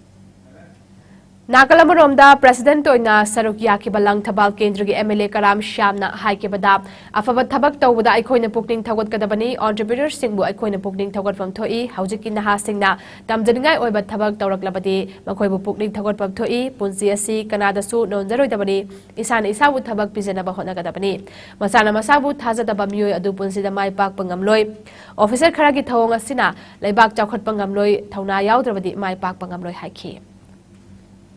ꯅꯥꯀꯜ ꯑꯃꯔꯣꯝꯗ president ꯑꯣꯏꯅ ꯁꯔꯨꯛ ꯌꯥꯈꯤꯕ ꯂꯪꯊꯕꯥꯜ ꯀꯦꯟꯗ꯭ꯔꯒꯤ MLA ꯀꯔꯥꯝ ꯁ꯭ꯌꯥꯝꯅ ꯍꯥꯏꯈꯤꯕꯗ, ꯑꯐꯕ ꯊꯕꯛ ꯇꯧꯕꯗ ꯑꯩꯈꯣꯏꯅ ꯄꯨꯛꯅꯤꯡ ꯊꯧꯒꯠꯀꯗꯕꯅꯤ, entrepreneurꯁꯤꯡꯕꯨ ꯑꯩꯈꯣꯏꯅ ꯄꯨꯛꯅꯤꯡ ꯊꯧꯒꯠꯐꯝ ꯊꯣꯛꯏ꯫ ꯍꯧꯖꯤꯛꯀꯤ ꯅꯍꯥꯁꯤꯡꯅ ꯇꯝꯖꯅꯤꯡꯉꯥꯏ ꯑꯣꯏꯕ ꯊꯕꯛ ꯇꯧꯔꯛꯂꯕꯗꯤ ꯃꯈꯣꯏꯕꯨ ꯄꯨꯛꯅꯤꯡ ꯊꯧꯒꯠꯐꯝ ꯊꯣꯛꯏ꯫ ꯄꯨꯟꯁꯤ ꯑꯁꯤ ꯀꯅꯥꯗꯁꯨ ꯅꯣꯟꯖꯔꯣꯏꯗꯕꯅꯤ꯫ ꯏꯁꯥꯅ ꯏꯁꯥꯕꯨ ꯊꯕꯛ ꯄꯤꯖꯅꯕ ꯍꯣꯠꯅꯒꯗꯕꯅꯤ꯫ ꯃꯁꯥꯅ ꯃꯁꯥꯕꯨ ꯊꯥꯖꯗꯕ ꯃꯤꯑꯣꯏ ꯑꯗꯨ ꯄꯨꯟꯁꯤꯗ ꯃꯥꯏ ꯄꯥꯛꯄ ꯉꯝꯂꯣꯏ꯫ Officer ꯈꯔꯒꯤ ꯊꯧꯑꯣꯡ ꯑꯁꯤꯅ ꯂꯩꯕꯥꯛ ꯆꯥꯎꯈꯠꯄ ꯉꯝꯂꯣꯏ, ꯊꯧꯅꯥ ꯌꯥꯎꯗ꯭ꯔꯕꯗꯤ ꯃꯥꯏ ꯄꯥꯛꯄ ꯉꯝꯂꯣꯏ ꯍꯥꯏꯈꯤ꯫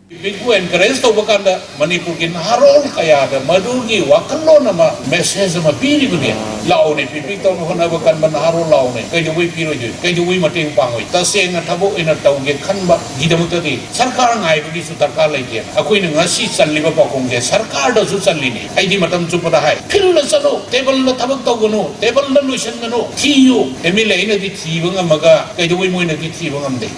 ꯄꯤꯄꯤꯛꯄꯨ encourage ꯇꯧꯕ ꯀꯥꯟꯗ ꯃꯅꯤꯄꯨꯔꯒꯤ ꯅꯍꯥꯔꯣꯜ ꯀꯌꯥꯗ ꯃꯗꯨꯒꯤ ꯋꯥꯈꯜꯂꯣꯟ ꯑꯃ, message ꯑꯃ ꯄꯤꯔꯤꯕꯅꯦ꯫ ꯂꯥꯛꯑꯣꯅꯦ, ꯄꯤꯄꯤꯛ ꯇꯧꯅ ꯍꯣꯠꯅꯕ ꯀꯟꯕ ꯅꯍꯥꯔꯣꯜ ꯂꯥꯛꯑꯣꯅꯦ꯫ ꯀꯩꯗꯧꯕꯩ ꯄꯤꯔꯣꯏꯗꯣꯏ? ꯀꯩꯗꯧꯕꯩ ꯃꯇꯦꯡ ꯄꯥꯡꯉꯣꯏ? ꯇꯁꯦꯡꯅ ꯊꯕꯛ ꯑꯣꯏꯅ ꯇꯧꯒꯦ ꯈꯟꯕꯒꯤꯗꯃꯛꯇꯗꯤ ꯁꯔꯀꯥꯔ ꯉꯥꯏꯕꯒꯤꯁꯨ ꯗꯔꯀꯥꯔ ꯂꯩꯇꯦ꯫ ꯑꯩꯈꯣꯏꯅ ꯉꯁꯤ ꯆꯜꯂꯤꯕ ꯄꯥꯎꯈꯨꯝꯁꯦ ꯁꯔꯀꯥꯔꯗꯁꯨ ꯆꯜꯂꯤꯅꯤ꯫ ꯑꯩꯗꯤ ꯃꯇꯝ ꯆꯨꯞꯄꯗ ꯍꯥꯏ, fieldꯗ ꯆꯠꯂꯣ, tableꯗ ꯊꯕꯛ ꯇꯧꯒꯅꯨ, tableꯗ ꯂꯣꯏꯁꯤꯟꯒꯅꯨ, ꯊꯤꯌꯨ꯫ MLAꯅꯗꯤ ꯊꯤꯕ ꯉꯝꯃꯒ ꯀꯩꯗꯧꯕꯩ ꯃꯣꯏꯅꯗꯤ ꯊꯤꯕ ꯉꯝꯗꯦ?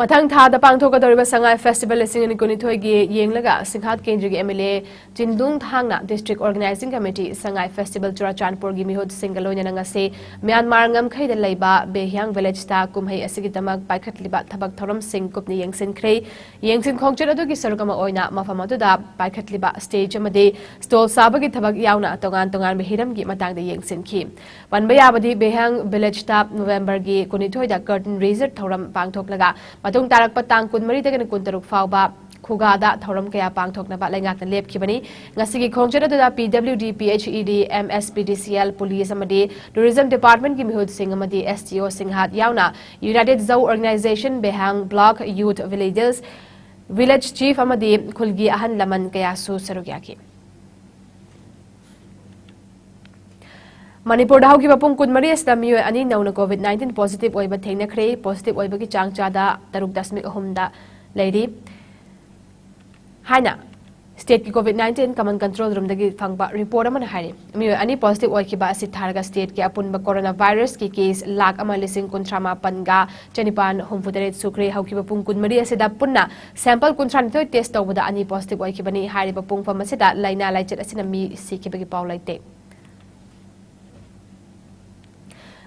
ꯃꯊꯪ ꯊꯥꯗ ꯄꯥꯡꯊꯣꯛꯀꯗꯧꯔꯤꯕ ꯁꯉꯥꯏ festival ꯂꯤꯁꯤꯡ ꯑꯅꯤ ꯀꯨꯟꯅꯤꯊꯣꯏꯒꯤ ꯌꯦꯡꯂꯒ ꯁꯤꯡꯍꯥꯠ ꯀꯦꯟꯗ꯭ꯔꯒꯤ MLA ꯆꯤꯟꯗꯨꯡ ꯊꯥꯡꯅ district organizing committee ꯁꯉꯥꯏ festival ꯆꯨꯔꯥꯆꯥꯟꯄꯨꯔꯒꯤ ꯃꯤꯍꯨꯠꯁꯤꯡꯒ ꯂꯣꯏꯅꯅ ꯉꯁꯤ ꯃ꯭ꯌꯥꯟꯃꯥꯔ ꯉꯝꯈꯩꯗ ꯂꯩꯕ ꯕꯦꯍꯤꯌꯥꯡ villageꯇ ꯀꯨꯝꯍꯩ ꯑꯁꯤꯒꯤꯗꯃꯛ ꯄꯥꯏꯈꯠꯂꯤꯕ ꯊꯕꯛ ꯊꯧꯔꯝꯁꯤꯡ ꯀꯨꯞꯅ ꯌꯦꯡꯁꯤꯟꯈ꯭ꯔꯦ꯫ ꯌꯦꯡꯁꯤꯟ ꯈꯣꯡꯆꯠ ꯑꯗꯨꯒꯤ ꯁꯔꯨꯛ ꯑꯃ ꯑꯣꯏꯅ ꯃꯐꯝ ꯑꯗꯨꯗ ꯄꯥꯏꯈꯠꯂꯤꯕ stage ꯑꯃꯗꯤ stall ꯁꯥꯕꯒꯤ ꯊꯕꯛ ꯌꯥꯎꯅ ꯇꯣꯉꯥꯟ ꯇꯣꯉꯥꯟꯕ ꯍꯤꯔꯝꯒꯤ ꯃꯇꯥꯡꯗ ꯌꯦꯡꯁꯤꯟꯈꯤ꯫ ꯄꯟꯕ ꯌꯥꯕꯗꯤ, ꯕꯦꯍꯥꯡ villageꯇ Novemberꯒꯤ ꯀꯨꯟꯅꯤꯊꯣꯏꯗ curtain raiser ꯊꯧꯔꯝ ꯄꯥꯡꯊꯣꯛꯂꯒ ꯃꯇꯨꯡ ꯇꯥꯔꯛꯄ ꯇꯥꯡ ꯀꯨꯟꯃꯔꯤꯗꯒꯤꯅ ꯀꯨꯟꯇꯔꯨꯛ ꯐꯥꯎꯕ ꯈꯨꯒꯥꯗ ꯊꯧꯔꯝ ꯀꯌꯥ ꯄꯥꯡꯊꯣꯛꯅꯕ ꯂꯩꯉꯥꯛꯅ ꯂꯦꯞꯈꯤꯕꯅꯤ꯫ ꯉꯁꯤꯒꯤ ꯈꯣꯡꯆꯠ ꯑꯗꯨꯗ P W D, P H E D, M S P D C L, police ꯑꯃꯗꯤ tourism department ꯀꯤ ꯃꯤꯍꯨꯠꯁꯤꯡ ꯑꯃꯗꯤ S D O ꯁꯤꯡꯍꯥꯠ ꯌꯥꯎꯅ United Zou Organization, Behang Block, Youth, Villages, Village Chief ꯑꯃꯗꯤ ꯈꯨꯜꯒꯤ ꯑꯍꯜ ꯂꯃꯟ ꯀꯌꯥꯁꯨ ꯁꯔꯨꯛ ꯌꯥꯈꯤ꯫ ꯃꯅꯤꯄꯨꯔꯗ ꯍꯧꯈꯤꯕ ꯄꯨꯡ ꯀꯨꯟꯃꯔꯤ ꯑꯁꯤꯗ ꯃꯤꯑꯣꯏ ꯑꯅꯤ ꯅꯧꯅ COVID nineteen positive ꯑꯣꯏꯕ ꯊꯦꯡꯅꯈ꯭ꯔꯦ꯫ Positive ꯑꯣꯏꯕꯒꯤ ꯆꯥꯡ ꯆꯥꯗ ꯇꯔꯨꯛ ꯗꯁꯃꯤꯛ ꯑꯍꯨꯝꯗ ꯂꯩꯔꯤ꯫ ꯍꯥꯏꯅ state ꯀꯤ COVID nineteen common control room ꯗꯒꯤ ꯐꯪꯕ report ꯑꯃꯅ ꯍꯥꯏꯔꯤ꯫ ꯃꯤꯑꯣꯏ ꯑꯅꯤ positive ꯑꯣꯏꯈꯤꯕ ꯑꯁꯤ ꯊꯥꯔꯒ state ꯀꯤ ꯑꯄꯨꯟꯕ corona virus ꯀꯤ case ꯂꯥꯈ ꯑꯃ ꯂꯤꯁꯤꯡ ꯀꯨꯟꯊ꯭ꯔꯥ ꯃꯥꯄꯟꯒ ꯆꯅꯤꯄꯥꯟ ꯍꯨꯝꯐꯨ ꯇꯔꯦꯠ ꯁꯨꯈ꯭ꯔꯦ꯫ ꯍꯧꯈꯤꯕ ꯄꯨꯡ ꯀꯨꯟꯃꯔꯤ ꯑꯁꯤꯗ ꯄꯨꯟꯅ sample ꯀꯨꯟꯊ꯭ꯔꯥ ꯅꯤꯊꯣꯏ test ꯇꯧꯕꯗ ꯑꯅꯤ positive ꯑꯣꯏꯈꯤꯕꯅꯤ꯫ ꯍꯥꯏꯔꯤꯕ ꯄꯨꯡꯐꯝ ꯑꯁꯤꯗ ꯂꯥꯏꯅꯥ ꯂꯥꯏꯆꯠ ꯑꯁꯤꯅ ꯃꯤ ꯁꯤꯈꯤꯕꯒꯤ ꯄꯥꯎ ꯂꯩꯇꯦ꯫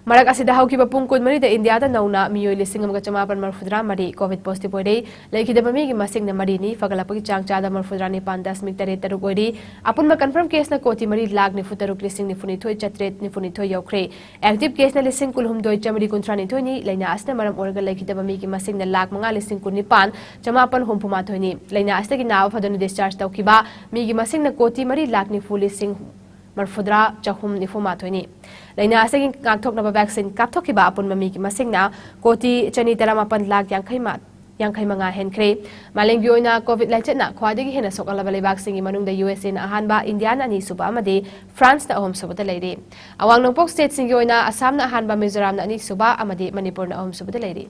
ꯃꯔꯛ ꯑꯁꯤꯗ ꯍꯧꯈꯤꯕ ꯄꯨꯡ ꯀꯨꯟꯃꯔꯤꯗ ꯏꯟꯗꯤꯌꯥꯗ ꯅꯧꯅ ꯃꯤꯑꯣꯏ ꯂꯤꯁꯤꯡ ꯑꯃꯒ ꯆꯃꯥꯄꯟ ꯃꯔꯤꯐꯨꯇꯔꯥ ꯃꯔꯤ COVID positive ꯑꯣꯏꯔꯦ꯫ ꯂꯩꯈꯤꯗꯕ ꯃꯤꯒꯤ ꯃꯁꯤꯡꯅ ꯃꯔꯤꯅꯤ, ꯐꯒꯠꯂꯛꯄꯒꯤ ꯆꯥꯡ ꯆꯥꯗ ꯃꯔꯤꯐꯨꯇꯔꯥ ꯅꯤꯄꯥꯟ ꯗꯁꯃꯤꯛ ꯇꯔꯦꯠ ꯇꯔꯨꯛ ꯑꯣꯏꯔꯤ꯫ ꯑꯄꯨꯟꯕ confirm case ꯅ ꯀꯣꯇꯤ ꯃꯔꯤ ꯂꯥꯈ ꯅꯤꯐꯨ ꯇꯔꯨꯛ ꯂꯤꯁꯤꯡ ꯅꯤꯐꯨ ꯅꯤꯊꯣꯏ ꯆꯥꯇ꯭ꯔꯦꯠ ꯅꯤꯐꯨ ꯅꯤꯊꯣꯏ ꯌꯧꯈ꯭ꯔꯦ꯫ Active case ꯅ ꯂꯤꯁꯤꯡ ꯀꯨꯟꯍꯨꯝꯗꯣꯏ ꯆꯥꯃꯔꯤ ꯀꯨꯟꯊ꯭ꯔꯥ ꯅꯤꯊꯣꯏꯅꯤ꯫ ꯂꯥꯏꯅꯥ ꯑꯁꯤꯅ ꯃꯔꯝ ꯑꯣꯏꯔꯒ ꯂꯩꯈꯤꯗꯕ ꯃꯤꯒꯤ ꯃꯁꯤꯡꯅ ꯂꯥꯈ ꯃꯉꯥ ꯂꯤꯁꯤꯡ ꯀꯨꯟꯅꯤꯄꯥꯟ ꯆꯃꯥꯄꯟ ꯍꯨꯝꯐꯨ ꯃꯥꯊꯣꯏꯅꯤ꯫ ꯂꯥꯏꯅꯥ ꯑꯁꯤꯗꯒꯤ ꯅꯥꯕ ꯐꯗꯨꯅ discharge ꯇꯧꯈꯤꯕ ꯃꯤꯒꯤ ꯃꯁꯤꯡꯅ ꯀꯣꯇꯤ ꯃꯔꯤ ꯂꯥꯈ ꯅꯤꯐꯨ ꯂꯤꯁꯤꯡ ꯃꯔꯤꯐꯨꯇꯔꯥ ꯆꯍꯨꯝ ꯅꯤꯐꯨ ꯃꯥꯊꯣꯏꯅꯤ꯫ ꯂꯥꯏꯅꯥ ꯑꯁꯤꯒꯤ ꯉꯥꯛꯊꯣꯛꯅꯕ vaccine ꯀꯥꯞꯊꯣꯛꯈꯤꯕ ꯑꯄꯨꯟꯕ ꯃꯤꯒꯤ ꯃꯁꯤꯡꯅ ꯀꯣꯇꯤ ꯆꯅꯤ ꯇꯔꯥꯃꯥꯄꯟ ꯂꯥꯈ ꯌꯥꯡꯈꯩ ꯃꯥ-, ꯌꯥꯡꯈꯩ ꯃꯉꯥ ꯍꯦꯟꯈ꯭ꯔꯦ꯫ ꯃꯥꯂꯦꯝꯒꯤ ꯑꯣꯏꯅ COVID ꯂꯥꯏꯆꯠꯅ ꯈ꯭ꯋꯥꯏꯗꯒꯤ ꯍꯦꯟꯅ ꯁꯣꯛꯍꯜꯂꯕ ꯂꯩꯕꯥꯛꯁꯤꯡꯒꯤ ꯃꯅꯨꯡꯗ U S A ꯅ ꯑꯍꯥꯟꯕ, ꯏꯟꯗꯤꯌꯥꯅ ꯑꯅꯤꯁꯨꯕ ꯑꯃꯗꯤ ꯐ꯭ꯔꯥꯟꯁꯅ ꯑꯍꯨꯝꯁꯨꯕꯗ ꯂꯩꯔꯤ꯫ ꯑꯋꯥꯡ ꯅꯣꯡꯄꯣꯛ state ꯁꯤꯡꯒꯤ ꯑꯣꯏꯅ ꯑꯁꯥꯝꯅ ꯑꯍꯥꯟꯕ, ꯃꯤꯖꯣꯔꯥꯝꯅ ꯑꯅꯤꯁꯨꯕ ꯑꯃꯗꯤ ꯃꯅꯤꯄꯨꯔꯅ ꯑꯍꯨꯝꯁꯨꯕꯗ ꯂꯩꯔꯤ꯫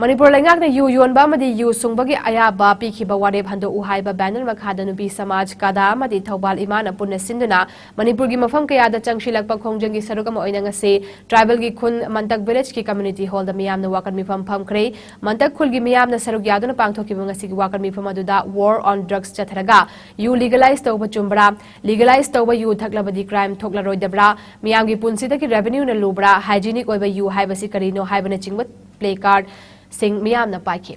ꯃꯅꯤꯄꯨꯔ ꯂꯩꯉꯥꯛꯅ ꯌꯨ ꯌꯣꯟꯕ ꯑꯃꯗꯤ ꯌꯨ ꯁꯨꯡꯕꯒꯤ ꯑꯌꯥꯕ ꯄꯤꯈꯤꯕ ꯋꯥꯔꯦꯞ ꯍꯟꯗꯣꯛꯎ ꯍꯥꯏꯕ banner ꯃꯈꯥꯗ ꯅꯨꯄꯤ ꯁꯃꯥꯖ ꯀꯥꯗꯥ ꯑꯃꯗꯤ ꯊꯧꯕꯥꯜ ꯏꯃꯥꯅ ꯄꯨꯟꯅ ꯁꯤꯟꯗꯨꯅ ꯃꯅꯤꯄꯨꯔꯒꯤ ꯃꯐꯝ ꯀꯌꯥꯗ ꯆꯪꯁꯤꯜꯂꯛꯄ ꯈꯣꯡꯖꯪꯒꯤ ꯁꯔꯨꯛ ꯑꯃ ꯑꯣꯏꯅ ꯉꯁꯤ tribal ꯒꯤ ꯈꯨꯟ ꯃꯟꯇꯛ village ꯀꯤ community hall ꯗ ꯃꯤꯌꯥꯝꯅ ꯋꯥꯀꯠ ꯃꯤꯐꯝ ꯐꯝꯈ꯭ꯔꯦ꯫ ꯃꯟꯇꯛ ꯈꯨꯜꯒꯤ ꯃꯤꯌꯥꯝꯅ ꯁꯔꯨꯛ ꯌꯥꯗꯨꯅ ꯄꯥꯡꯊꯣꯛꯈꯤꯕ ꯉꯁꯤꯒꯤ ꯋꯥꯀꯠ ꯃꯤꯐꯝ ꯑꯗꯨꯗ war on drugs ꯆꯠꯊꯔꯒ ꯌꯨ legalize ꯇꯧꯕ ꯆꯨꯝꯕ꯭ꯔꯥ? Legalize ꯇꯧꯕ ꯌꯨ ꯊꯛꯂꯕꯗꯤ crime ꯊꯣꯛꯂꯔꯣꯏꯗꯕ꯭ꯔꯥ? ꯃꯤꯌꯥꯝꯒꯤ ꯄꯨꯟꯁꯤꯗꯒꯤ revenue ꯅ ꯂꯨꯕ꯭ꯔꯥ? Hygienic ꯑꯣꯏꯕ ꯌꯨ ꯍꯥꯏꯕꯁꯤ ꯀꯔꯤꯅꯣ ꯍꯥꯏꯕꯅꯆꯤꯡꯕ placard ꯁꯤꯡ ꯃꯤꯌꯥꯝꯅ ꯄꯥꯏꯈꯤ꯫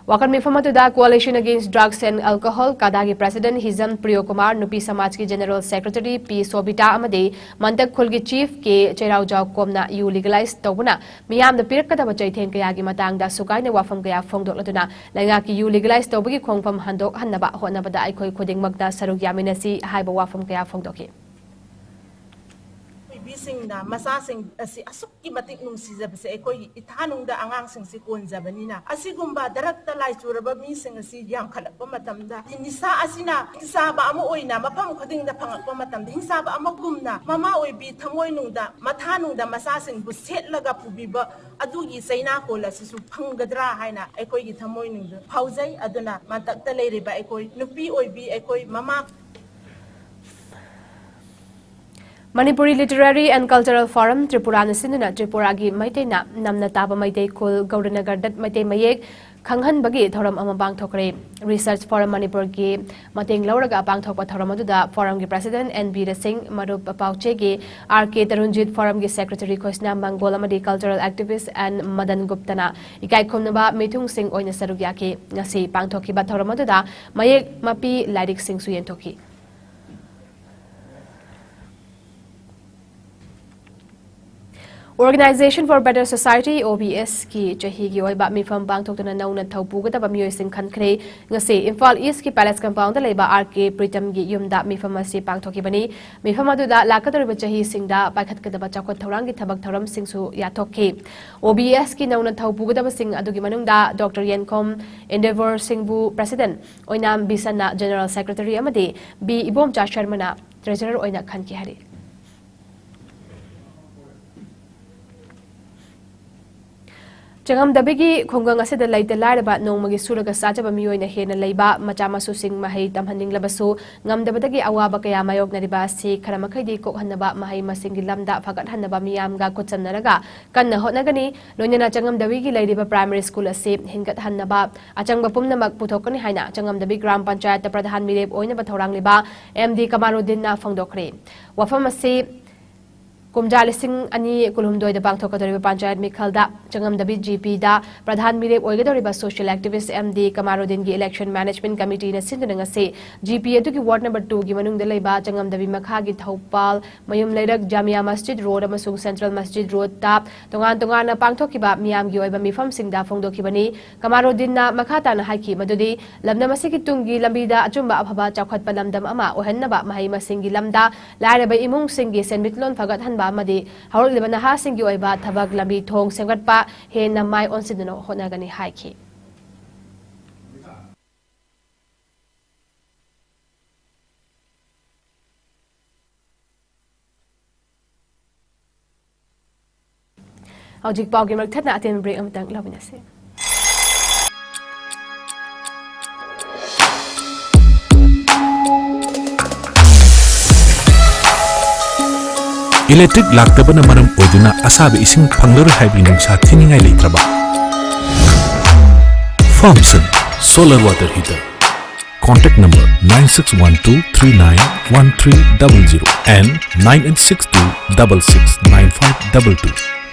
ꯋꯥꯀꯠ ꯃꯤꯐꯝ ꯑꯗꯨꯗ Coalition Against Drugs and Alcohol, ꯀꯥꯗꯥꯒꯤ President ꯍꯤꯖꯝ ꯄ꯭ꯔꯤꯌꯣ ꯀꯨꯃꯥꯔ, ꯅꯨꯄꯤ ꯁꯃꯥꯖꯀꯤ General Secretary ꯄꯤ ꯁꯣꯕꯤꯇꯥ ꯑꯃꯗꯤ ꯃꯟꯇꯛ ꯈꯨꯜꯒꯤ Chief ꯀꯦ ꯆꯩꯔꯥꯎꯖꯥꯎ ꯀꯣꯝꯅ ꯌꯨ legalize ꯇꯧꯕꯅ ꯃꯤꯌꯥꯝꯗ ꯄꯤꯔꯛꯀꯗꯕ ꯆꯩꯊꯦꯡ ꯀꯌꯥꯒꯤ ꯃꯇꯥꯡꯗ ꯁꯨꯒꯥꯏꯅ ꯋꯥꯐꯝ ꯀꯌꯥ ꯐꯣꯡꯗꯣꯛꯂꯗꯨꯅ ꯂꯩꯉꯥꯛꯀꯤ ꯌꯨ legalize ꯇꯧꯕꯒꯤ ꯈꯣꯡꯐꯝ ꯍꯟꯗꯣꯛꯍꯟꯅꯕ ꯍꯣꯠꯅꯕꯗ ꯑꯩꯈꯣꯏ ꯈꯨꯗꯤꯡꯃꯛꯇ ꯁꯔꯨꯛ ꯌꯥꯃꯤꯟꯅꯁꯤ ꯍꯥꯏꯕ ꯋꯥꯐꯝ ꯀꯌꯥ ꯐꯣꯡꯗꯣꯛꯈꯤ꯫ ꯑꯣꯏꯕꯤꯁꯤꯡꯅ ꯃꯆꯥꯁꯤꯡ ꯑꯁꯤ ꯑꯁꯨꯛꯀꯤ ꯃꯇꯤꯛ ꯅꯨꯡꯁꯤꯖꯕꯁꯦ ꯑꯩꯈꯣꯏꯒꯤ ꯏꯊꯥꯅꯨꯡꯗ ꯑꯉꯥꯡꯁꯤꯡꯁꯤ ꯀꯣꯟꯖꯕꯅꯤꯅ, ꯑꯁꯤꯒꯨꯝꯕ ꯗꯔꯛꯇ ꯂꯥꯏꯆꯨꯔꯕ ꯃꯤꯁꯤꯡ ꯑꯁꯤ ꯌꯥꯝꯈꯠꯂꯛꯄ ꯃꯇꯝꯗ, ꯅꯤꯁꯥ ꯑꯁꯤꯅ ꯍꯤꯡꯆꯥꯕ ꯑꯃ ꯑꯣꯏꯅ ꯃꯐꯝ ꯈꯨꯗꯤꯡꯗ ꯐꯪꯂꯛꯄ ꯃꯇꯝꯗ, ꯍꯤꯡꯆꯥꯕ ꯑꯃꯒꯨꯝꯅ ꯃꯃꯥ ꯑꯣꯏꯕꯤ ꯊꯃꯣꯏꯅꯨꯡꯗ, ꯃꯊꯥꯅꯨꯡꯗ ꯃꯆꯥꯁꯤꯡꯕꯨ ꯁꯦꯠꯂꯒ ꯄꯨꯕꯤꯕ ꯑꯗꯨꯒꯤ ꯆꯩꯅꯥꯀꯣꯜ ꯑꯁꯤꯁꯨ ꯐꯪꯒꯗ꯭ꯔꯥ ꯍꯥꯏꯅ ꯑꯩꯈꯣꯏꯒꯤ ꯊꯃꯣꯏꯅꯨꯡꯗ ꯐꯥꯎꯖꯩ꯫ ꯑꯗꯨꯅ ꯃꯊꯛꯇ ꯂꯩꯔꯤꯕ ꯑꯩꯈꯣꯏ ꯅꯨꯄꯤ ꯑꯣꯏꯕꯤ, ꯑꯩꯈꯣꯏ ꯃꯃꯥ Manipuri Literary and Cultural Forum ꯇ꯭ꯔꯤꯄꯨꯔꯥꯅ ꯁꯤꯟꯗꯨꯅ ꯇ꯭ꯔꯤꯄꯨꯔꯥꯒꯤ ꯃꯩꯇꯩꯅ ꯅꯝꯅ ꯇꯥꯕ ꯃꯩꯇꯩ ꯈꯨꯜ, ꯒꯧꯔꯅꯒꯔꯗ ꯃꯩꯇꯩ ꯃꯌꯦꯛ ꯈꯪꯍꯟꯕꯒꯤ ꯊꯧꯔꯝ ꯑꯃ ꯄꯥꯡꯊꯣꯛꯈ꯭ꯔꯦ꯫ Research Forum ꯃꯅꯤꯄꯨꯔꯒꯤ ꯃꯇꯦꯡ ꯂꯧꯔꯒ ꯄꯥꯡꯊꯣꯛꯄ ꯊꯧꯔꯝ ꯑꯗꯨꯗ ꯐꯣꯔꯝꯒꯤ President ꯑꯦꯟ ꯕꯤꯔꯦꯟ ꯁꯤꯡ, ꯃꯔꯨꯞ ꯄꯥꯎꯆꯦꯒꯤ ꯑꯥꯔ ꯀꯦ ꯇꯔꯨꯟꯖꯤꯠ, ꯐꯣꯔꯝꯒꯤ Secretary ꯈꯣꯏꯁꯅꯥ ꯃꯪꯒꯣꯜ ꯑꯃꯗꯤ Cultural Activist ꯑꯦꯟ ꯃꯗꯟ ꯒꯨꯞꯇꯅ ꯏꯀꯥꯏ ꯈꯨꯝꯅꯕ ꯃꯤꯊꯨꯡꯁꯤꯡ ꯑꯣꯏꯅ ꯁꯔꯨꯛ ꯌꯥꯈꯤ꯫ ꯉꯁꯤ ꯄꯥꯡꯊꯣꯛꯈꯤꯕ ꯊꯧꯔꯝ ꯑꯗꯨꯗ ꯃꯌꯦꯛ ꯃꯄꯤ ꯂꯥꯏꯔꯤꯛꯁꯤꯡꯁꯨ ꯌꯦꯟꯊꯣꯛꯈꯤ꯫ Organization for Better Society, ꯑꯣ ꯕꯤ ꯑꯦꯁꯀꯤ ꯆꯍꯤꯒꯤ ꯑꯣꯏꯕ ꯃꯤꯐꯝ ꯄꯥꯡꯊꯣꯛꯇꯨꯅ ꯅꯧꯅ ꯊꯧ ꯄꯨꯒꯗꯕ ꯃꯤꯑꯣꯏꯁꯤꯡ ꯈꯟꯈ꯭ꯔꯦ꯫ ꯉꯁꯤ ꯏꯝꯐꯥꯜ ꯏꯁꯀꯤ Palace Compoundꯗ ꯂꯩꯕ ꯑꯥꯔ ꯀꯦ ꯄ꯭ꯔꯤꯇꯝꯒꯤ ꯌꯨꯝꯗ ꯃꯤꯐꯝ ꯑꯁꯤ ꯄꯥꯡꯊꯣꯛꯈꯤꯕꯅꯤ꯫ ꯃꯤꯐꯝ ꯑꯗꯨꯗ ꯂꯥꯛꯀꯗꯧꯔꯤꯕ ꯆꯍꯤꯁꯤꯡꯗ ꯄꯥꯏꯈꯠꯀꯗꯕ ꯆꯥꯎꯈꯠ ꯊꯧꯔꯥꯡꯒꯤ ꯊꯕꯛ ꯊꯧꯔꯝꯁꯤꯡꯁꯨ ꯌꯥꯊꯣꯛꯈꯤ꯫ ꯑꯣ ꯕꯤ ꯑꯦꯁꯀꯤ ꯅꯧꯅ ꯊꯧ ꯄꯨꯒꯗꯕꯁꯤꯡ ꯑꯗꯨꯒꯤ ꯃꯅꯨꯡꯗ ꯗꯣꯛꯇꯔ ꯌꯦꯟꯈꯣꯝ ꯏꯟꯗꯦꯚꯣꯔ ꯁꯤꯡꯕꯨ President, ꯑꯣꯏꯅꯥꯝ ꯕꯤꯁꯟꯅ General Secretary ꯑꯃꯗꯤ ꯕꯤ ꯏꯕꯣꯝꯆꯥ ꯁꯔꯃꯅ Treasurer ꯑꯣꯏꯅ ꯈꯟꯈꯤ ꯍꯥꯏꯔꯤ꯫ ꯆꯉꯝꯗꯕꯤꯒꯤ ꯈꯨꯡꯒꯪ ꯑꯁꯤꯗ ꯂꯩꯇ ꯂꯥꯏꯔꯕ ꯅꯣꯡꯃꯒꯤ ꯁꯨꯔꯒ ꯆꯥꯖꯕ ꯃꯤꯑꯣꯏꯅ ꯍꯦꯟꯅ ꯂꯩꯕ, ꯃꯆꯥ ꯃꯁꯨꯁꯤꯡ ꯃꯍꯩ ꯇꯝꯍꯟꯅꯤꯡꯂꯕꯁꯨ ꯉꯝꯗꯕꯗꯒꯤ ꯑꯋꯥꯕ ꯀꯌꯥ ꯃꯥꯌꯣꯛꯅꯔꯤꯕ ꯑꯁꯤ ꯈꯔ ꯃꯈꯩꯗꯤ ꯀꯣꯛꯍꯟꯅꯕ, ꯃꯍꯩ ꯃꯁꯤꯡꯒꯤ ꯂꯝꯗ ꯐꯒꯠꯍꯟꯅꯕ ꯃꯤꯌꯥꯝꯒ ꯈꯨꯠꯁꯝꯅꯔꯒ ꯀꯟꯅ ꯍꯣꯠꯅꯒꯅꯤ꯫ ꯂꯣꯏꯅꯅ ꯆꯉꯝꯗꯕꯤꯒꯤ ꯂꯩꯔꯤꯕ primary school ꯑꯁꯤ ꯍꯤꯡꯒꯠꯍꯟꯅꯕ ꯑꯆꯪꯕ ꯄꯨꯝꯅꯃꯛ ꯄꯨꯊꯣꯛꯀꯅꯤ ꯍꯥꯏꯅ ꯆꯉꯝꯗꯕꯤ ꯒ꯭ꯔꯥꯝ ꯄꯟꯆꯥꯌꯠꯇ ꯄ꯭ꯔꯙꯥꯟ ꯃꯤꯔꯦꯞ ꯑꯣꯏꯅꯕ ꯊꯧꯔꯥꯡꯂꯤꯕ ꯑꯦꯝ ꯗꯤ ꯀꯃꯥꯔꯨꯗꯤꯟꯅ ꯐꯣꯡꯗꯣꯛꯈ꯭ꯔꯦ꯫ ꯋꯥꯐꯝ ꯑꯁꯤ ꯀꯨꯝꯖꯥ ꯂꯤꯁꯤꯡ ꯑꯅꯤ ꯀꯨꯟꯍꯨꯝꯗꯣꯏꯗ ꯄꯥꯡꯊꯣꯛꯀꯗꯧꯔꯤꯕ ꯄꯟꯆꯥꯌꯠ ꯃꯤꯈꯜꯗ ꯆꯪꯉꯝꯗꯕꯤ ꯖꯤꯄꯤꯗ ꯄ꯭ꯔꯙꯥꯟ ꯃꯤꯔꯦꯞ ꯑꯣꯏꯒꯗꯧꯔꯤꯕ social activist ꯑꯦꯝ ꯗꯤ ꯀꯃꯥꯔꯨꯗꯤꯟꯒꯤ election management committeeꯅ ꯁꯤꯟꯗꯨꯅ ꯉꯁꯤ ꯖꯤꯄꯤ ꯑꯗꯨꯒꯤ ward number twoꯒꯤ ꯃꯅꯨꯡꯗ ꯂꯩꯕ ꯆꯪꯉꯝꯗꯕꯤ ꯃꯈꯥꯒꯤ ꯊꯧꯄꯥꯜ ꯃꯌꯨꯝ ꯂꯩꯔꯛ, ꯖꯥꯃꯤꯌꯥ ꯃꯁꯖꯤꯗ ꯔꯣꯗ ꯑꯃꯁꯨꯡ ꯁꯦꯟꯇ꯭ꯔꯦꯜ ꯃꯁꯖꯤꯗ ꯔꯣꯗꯇ ꯇꯣꯉꯥꯟ ꯇꯣꯉꯥꯟꯅ ꯄꯥꯡꯊꯣꯛꯈꯤꯕ ꯃꯤꯌꯥꯝꯒꯤ ꯑꯣꯏꯕ ꯃꯤꯐꯝꯁꯤꯡꯗ ꯐꯣꯡꯗꯣꯛꯈꯤꯕꯅꯤ꯫ ꯀꯃꯥꯔꯨꯗꯤꯟꯅ ꯃꯈꯥ ꯇꯥꯅ ꯍꯥꯏꯈꯤ ꯃꯗꯨꯗꯤ ꯂꯝꯗꯝ ꯑꯁꯤꯒꯤ ꯇꯨꯡꯒꯤ ꯂꯝꯕꯤꯗ ꯑꯆꯨꯝꯕ ꯑꯐꯕ ꯆꯥꯎꯈꯠꯄ ꯂꯝꯗꯝ ꯑꯃ ꯑꯣꯏꯍꯟꯅꯕ ꯃꯍꯩ ꯃꯁꯤꯡꯒꯤ ꯂꯝꯗ ꯂꯥꯏꯔꯕ ꯏꯃꯨꯡꯁꯤꯡꯒꯤ ꯁꯦꯟꯃꯤꯠꯂꯣꯟ ꯐꯒꯠꯍꯟꯕ ꯑꯃꯗꯤ ꯍꯧꯔꯛꯂꯤꯕ ꯅꯍꯥꯁꯤꯡꯒꯤ ꯑꯣꯏꯕ ꯊꯕꯛ ꯂꯝꯕꯤ ꯊꯣꯡ ꯁꯦꯝꯒꯠꯄ ꯍꯦꯟꯅ ꯃꯥꯏ ꯑꯣꯟꯁꯤꯟꯗꯨꯅ ꯍꯣꯠꯅꯒꯅꯤ ꯍꯥꯏꯈꯤ꯫ ꯍꯧꯖꯤꯛ ꯄꯥꯎꯒꯤ ꯃꯔꯛ ꯊꯠꯅ ꯑꯇꯦꯟꯕ break ꯑꯃꯇꯪ ꯂꯧꯃꯤꯟꯅꯁꯤ꯫ Electric ꯂꯥꯛꯇꯕꯅ ꯃꯔꯝ ꯑꯣꯏꯗꯨꯅ ꯑꯁꯥꯕ ꯏꯁꯤꯡ ꯐꯪꯂꯔꯣꯏ ꯍꯥꯏꯕꯒꯤ ꯅꯨꯡꯁꯥ ꯊꯤꯅꯤꯡꯉꯥꯏ ꯂꯩꯇ꯭ꯔꯕ? Farmson solar water heater, contact number nine six one two three nine one three double zero and nine eight six two double six nine five double two꯫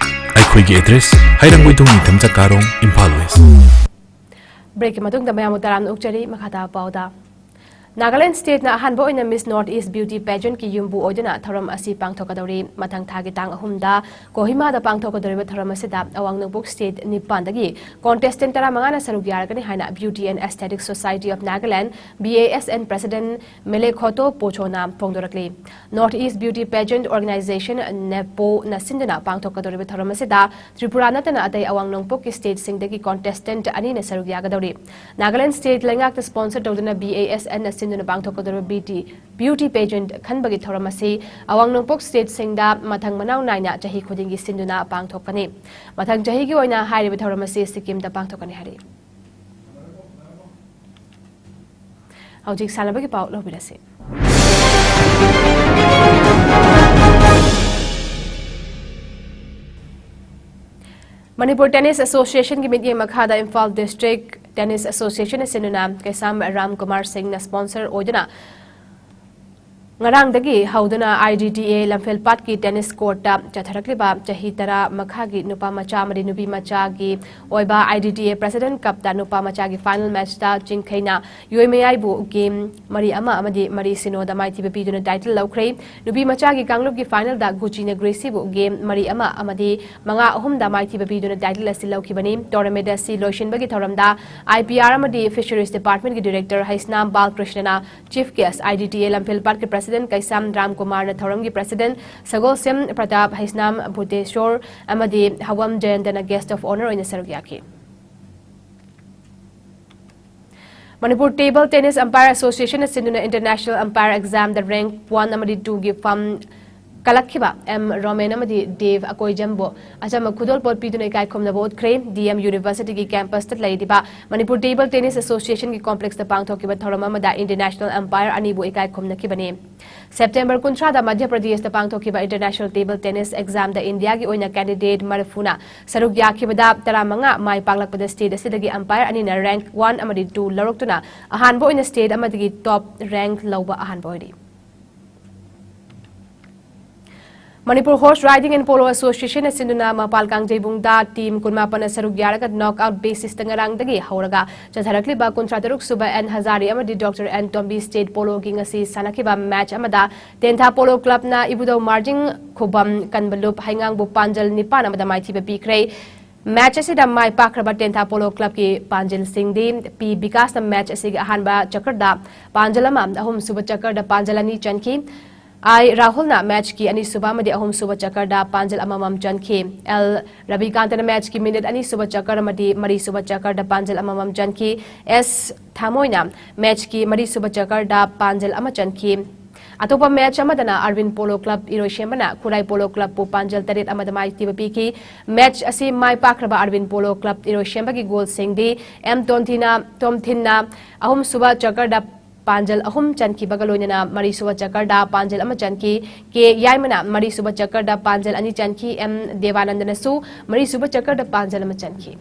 ꯑꯩꯈꯣꯏꯒꯤ address: ꯍꯩꯔꯥꯡꯒꯣꯏꯊꯣꯡ ꯅꯤꯡꯊꯝ ꯆꯀꯥꯔꯣꯡ, ꯏꯝꯐꯥꯜ West꯫ Breakꯀꯤ ꯃꯇꯨꯡꯗ ꯃꯌꯥꯝꯕꯨ ꯇꯔꯥꯝꯅ ꯑꯣꯛꯆꯔꯤ꯫ ꯃꯈꯥ ꯇꯥꯕ ꯄꯥꯎꯗ, ꯅꯥꯒꯥꯂꯦꯟ stateꯅ ꯑꯍꯥꯟꯕ ꯑꯣꯏꯅ Miss North East Beauty Pageantꯀꯤ ꯌꯨꯝꯕꯨ ꯑꯣꯏꯗꯨꯅ ꯊꯧꯔꯝ ꯑꯁꯤ ꯄꯥꯡꯊꯣꯛꯀꯗꯧꯔꯤ꯫ ꯃꯊꯪ ꯊꯥꯒꯤ ꯇꯥꯡ ꯑꯍꯨꯝꯗ ꯀꯣꯍꯤꯃꯥꯗ ꯄꯥꯡꯊꯣꯛꯀꯗꯧꯔꯤꯕ ꯊꯧꯔꯝ ꯑꯁꯤꯗ ꯑꯋꯥꯡ ꯅꯣꯡꯄꯣꯛ state ꯅꯤꯄꯥꯟꯗꯒꯤ contestant ꯇꯔꯥꯃꯉꯥꯅ ꯁꯔꯨꯛ ꯌꯥꯔꯒꯅꯤ ꯍꯥꯏꯅ Beauty and Aesthetic Society of Nagaland, B A S N, president ꯃꯦꯂꯦꯈꯣꯇꯣ ꯄꯣꯆꯣꯅ ꯐꯣꯡꯗꯣꯔꯛꯂꯤ꯫ North East Beauty Pageant Organization, ꯅꯦꯄꯣꯅ ꯁꯤꯟꯗꯨꯅ ꯄꯥꯡꯊꯣꯛꯀꯗꯧꯔꯤꯕ ꯊꯧꯔꯝ ꯑꯁꯤꯗ ꯇ꯭ꯔꯤꯄꯨꯔꯥ ꯅꯠꯇꯅ ꯑꯇꯩ ꯑꯋꯥꯡ ꯅꯣꯡꯄꯣꯛꯀꯤ stateꯁꯤꯡꯗꯒꯤ contestant ꯑꯅꯤꯅ ꯁꯔꯨꯛ ꯌꯥꯒꯗꯧꯔꯤ꯫ ꯅꯥꯒꯥꯂꯦꯟ state ꯂꯩꯉꯥꯛꯇ sponsor ꯇꯧꯗꯨꯅ B A S Nꯅ ꯁꯤꯟꯗꯨꯅ ꯄꯥꯡꯊꯣꯛꯀꯗꯧꯔꯤꯕ beauty, beauty pageant ꯈꯟꯕꯒꯤ ꯊꯧꯔꯝ ꯑꯁꯤ ꯑꯋꯥꯡ ꯅꯣꯡꯄꯣꯛ stateꯁꯤꯡꯗ ꯃꯊꯪ ꯃꯅꯥꯎ ꯅꯥꯏꯅ ꯆꯍꯤ ꯈꯨꯗꯤꯡꯒꯤ ꯁꯤꯟꯗꯨꯅ ꯄꯥꯡꯊꯣꯛꯀꯅꯤ꯫ ꯃꯊꯪ ꯆꯍꯤꯒꯤ ꯑꯣꯏꯅ ꯍꯥꯏꯔꯤꯕ ꯊꯧꯔꯝ ꯑꯁꯤ ꯁꯤꯛꯀꯤꯝꯗ ꯄꯥꯡꯊꯣꯛꯀꯅꯤ ꯍꯥꯏꯔꯤ꯫ ꯍꯧꯖꯤꯛ ꯁꯥꯟꯅꯕꯒꯤ ꯄꯥꯎ ꯂꯧꯕꯤꯔꯁꯤ꯫ Manipur Tennis Associationꯒꯤ ꯃꯤꯠꯌꯦꯡ ꯃꯈꯥꯗ Imphal District Tennis Association ꯑꯁꯤꯅ ꯀꯩꯁꯥꯝ ꯔꯥꯝ ꯀꯨꯃꯥꯔ ꯁꯤꯡꯅ sponsor ꯑꯣꯏꯗꯨꯅ ꯉꯔꯥꯡꯗꯒꯤ ꯍꯧꯗꯨꯅ IDTA ꯂꯝꯐꯦꯜꯄꯥꯠꯀꯤ ꯇꯦꯅꯤꯁ ꯀꯣꯔꯠꯇ ꯆꯠꯊꯔꯛꯂꯤꯕ ꯆꯍꯤ ꯇꯔꯥ ꯃꯈꯥꯒꯤ ꯅꯨꯄꯥ ꯃꯆꯥ ꯑꯃꯗꯤ ꯅꯨꯄꯤ ꯃꯆꯥꯒꯤ ꯑꯣꯏꯕ IDTA President Cupꯇ ꯅꯨꯄꯥ ꯃꯆꯥꯒꯤ final matchꯇ ꯆꯤꯡꯈꯩꯅ ꯌꯣꯏꯃꯌꯥꯏꯕꯨ game ꯃꯔꯤ ꯑꯃ ꯑꯃꯗꯤ ꯃꯔꯤ ꯁꯤꯅꯣꯗ ꯃꯥꯏꯊꯤꯕ ꯄꯤꯗꯨꯅ title ꯂꯧꯈ꯭ꯔꯦ꯫ ꯅꯨꯄꯤ ꯃꯆꯥꯒꯤ ꯀꯥꯡꯂꯨꯞꯀꯤ finalꯗ ꯒꯨꯆꯤꯅ ꯒ꯭ꯔꯦꯁꯤꯕꯨ game ꯃꯔꯤ ꯑꯃ ꯑꯃꯗꯤ ꯃꯉꯥ ꯑꯍꯨꯝꯗ ꯃꯥꯏꯊꯤꯕ ꯄꯤꯗꯨꯅ title ꯑꯁꯤ ꯂꯧꯈꯤꯕꯅꯤ꯫ Tournament ꯑꯁꯤ ꯂꯣꯏꯁꯤꯟꯕꯒꯤ ꯊꯧꯔꯝꯗ IPR ꯑꯃꯗꯤ Fisheries Departmentꯀꯤ Director Heisnam ꯕꯥꯜꯀ꯭ꯔꯤꯁꯅꯅ Chief Guest, IDTA ꯂꯝꯐꯦꯜꯄꯥꯠꯀꯤ President ꯀꯩꯁꯥꯝ ꯔꯥꯝꯀꯨꯃꯥꯔꯅ ꯊꯧꯔꯝꯒꯤ President ꯁꯒꯣꯜꯁꯦꯝ ꯄ꯭ꯔꯇꯥꯞ, ꯍꯩꯁꯅꯥꯝ ꯚꯨꯇꯦꯁꯣꯔ ꯑꯃꯗꯤ ꯍꯋꯝ ꯖꯌꯟꯇꯅ guest of honour ꯑꯣꯏꯅ ꯁꯔꯨꯛ ꯌꯥꯈꯤ꯫ ꯃꯅꯤꯄꯨꯔ Table Tennis Umpire Associationꯅ ꯁꯤꯟꯗꯨꯅ International Umpire Examꯗ rank one ꯑꯃꯗꯤ twoꯒꯤ fam ꯀꯜꯂꯛꯈꯤꯕ M ꯔꯣꯃꯦꯟ ꯑꯃꯗꯤ ꯗꯦꯕ ꯑꯀꯣꯏꯖꯝꯕꯨ ꯑꯆꯝꯕ ꯈꯨꯗꯣꯜꯄꯣꯠ ꯄꯤꯗꯨꯅ ꯏꯀꯥꯏ ꯈꯨꯝꯅꯕ ꯎꯠꯈ꯭ꯔꯦ꯫ DM Universityꯒꯤ campusꯇ ꯂꯩꯔꯤꯕ ꯃꯅꯤꯄꯨꯔ Table Tennis Associationꯒꯤ complexꯇ ꯄꯥꯡꯊꯣꯛꯈꯤꯕ ꯊꯧꯔꯝ ꯑꯃꯗ international umpire ꯑꯅꯤꯕꯨ ꯏꯀꯥꯏ ꯈꯨꯝꯅꯈꯤꯕꯅꯤ꯫ September ꯀꯨꯟꯊ꯭ꯔꯥꯗ ꯃꯙ꯭ꯌ ꯄ꯭ꯔꯗꯦꯁꯇ ꯄꯥꯡꯊꯣꯛꯈꯤꯕ International Table Tennis Examꯗ ꯏꯟꯗꯤꯌꯥꯒꯤ ꯑꯣꯏꯅ candidate ꯃꯔꯤꯐꯨꯅ ꯁꯔꯨꯛ ꯌꯥꯈꯤꯕꯗ ꯇꯔꯥꯃꯉꯥ ꯃꯥꯏ ꯄꯥꯛꯂꯛꯄꯗ state ꯑꯁꯤꯗꯒꯤ umpire ꯑꯅꯤꯅ rank one ꯑꯃꯗꯤ two ꯂꯧꯔꯛꯇꯨꯅ ꯑꯍꯥꯟꯕ ꯑꯣꯏꯅ state ꯑꯃꯗꯒꯤ top rank ꯂꯧꯕ ꯑꯍꯥꯟꯕ ꯑꯣꯏꯔꯤ꯫ Manipur Horse Riding and Polo Associationꯅ ꯁꯤꯟꯗꯨꯅ ꯃꯄꯥꯜ ꯀꯥꯡꯖꯩꯕꯨꯡꯗ team ꯀꯨꯟꯃꯥꯄꯟꯅ ꯁꯔꯨꯛ ꯌꯥꯔꯒ knockout basisꯇ ꯉꯔꯥꯡꯗꯒꯤ ꯍꯧꯔꯒ ꯆꯠꯊꯔꯛꯂꯤꯕ ꯀꯨꯟꯊ꯭ꯔꯥ ꯇꯔꯨꯛ ꯁꯨꯕ N ꯍꯖꯥꯔꯤ ꯑꯃꯗꯤ Doctor N ꯇꯣꯝꯕꯤ state poloꯒꯤ ꯉꯁꯤ ꯁꯥꯟꯅꯈꯤꯕ match ꯑꯃꯗ ꯇꯦꯟꯊꯥ Polo Clubꯅ ꯏꯕꯨꯙꯧ ꯃꯥꯔꯖꯤꯡ ꯈꯨꯕꯝ ꯀꯟꯕꯂꯨꯞ ꯍꯩꯉꯥꯡꯕꯨ ꯄꯥꯟꯖꯜ ꯅꯤꯄꯥꯟ ꯑꯃꯗ ꯃꯥꯏꯊꯤꯕ ꯄꯤꯈ꯭ꯔꯦ꯫ Match ꯑꯁꯤꯗ ꯃꯥꯏ ꯄꯥꯛꯈ꯭ꯔꯕ ꯇꯦꯟꯊꯥ Polo Clubꯀꯤ ꯄꯥꯟꯖꯜꯁꯤꯡꯗꯤ ꯄꯤ ꯕꯤꯀꯥꯁꯅ match ꯑꯁꯤꯒꯤ ꯑꯍꯥꯟꯕ ꯆꯀꯔꯗ ꯄꯥꯟꯖꯜ ꯑꯃ, ꯑꯍꯨꯝꯁꯨꯕ ꯆꯀꯔꯗ ꯄꯥꯟꯖꯜ ꯑꯅꯤ ꯆꯟꯈꯤ꯫ ꯑꯥꯏ ꯔꯥꯍꯨꯜꯅ matchꯀꯤ ꯑꯅꯤꯁꯨꯕ ꯑꯃꯗꯤ ꯑꯍꯨꯝꯁꯨꯕ ꯆꯀꯔꯗ ꯄꯥꯟꯖꯜ ꯑꯃꯃꯝ ꯆꯟꯈꯤ꯫ ꯑꯦꯜ ꯔꯕꯤꯀꯥꯟꯇꯅ matchꯀꯤ minute ꯑꯅꯤꯁꯨꯕ ꯆꯀꯔ ꯑꯃꯗꯤ ꯃꯔꯤꯁꯨꯕ ꯆꯀꯔꯗ ꯄꯥꯟꯖꯜ ꯑꯃꯃꯝ ꯆꯟꯈꯤ꯫ ꯑꯦꯁ ꯊꯥꯃꯣꯏꯅ matchꯀꯤ ꯃꯔꯤꯁꯨꯕ ꯆꯀꯔꯗ ꯄꯥꯟꯖꯜ ꯑꯃ ꯆꯟꯈꯤ꯫ ꯑꯇꯣꯞꯄ match ꯑꯃꯗꯅ Arvind Polo Club ꯏꯔꯣꯏꯁꯦꯝꯕꯅ ꯈꯨꯔꯥꯏ Polo Clubꯄꯨ ꯄꯥꯟꯖꯜ ꯇꯔꯦꯠ ꯑꯃꯗ ꯃꯥꯏꯊꯤꯕ ꯄꯤꯈꯤ꯫ Match ꯑꯁꯤ ꯃꯥꯏ ꯄꯥꯛꯈ꯭ꯔꯕ Arvind Polo Club ꯏꯔꯣꯏꯁꯦꯝꯕꯒꯤ goalꯁꯤꯡꯗꯤ ꯑꯦꯝ ꯇꯣꯟꯊꯤꯅ, ꯇꯣꯝꯊꯤꯟꯅ ꯑꯍꯨꯝꯁꯨꯕ ꯆꯀꯔꯗ ꯄꯥꯟꯖꯜ ꯑꯍꯨꯝ ꯆꯟꯈꯤꯕꯒ ꯂꯣꯏꯅꯅ ꯃꯔꯤꯁꯨꯕ ꯆꯀꯔꯗ ꯄꯥꯟꯖꯜ ꯑꯃ ꯆꯟꯈꯤ꯫ ꯀꯦ ꯌꯥꯏꯃꯅ ꯃꯔꯤꯁꯨꯕ ꯆꯀꯔꯗ ꯄꯥꯟꯖꯜ ꯑꯅꯤ ꯆꯟꯈꯤ꯫ ꯑꯦꯝ ꯗꯦꯕꯥꯅꯟꯗꯅꯁꯨ ꯃꯔꯤꯁꯨꯕ ꯆꯀꯔꯗ ꯄꯥꯟꯖꯜ ꯑꯃ ꯆꯟꯈꯤ꯫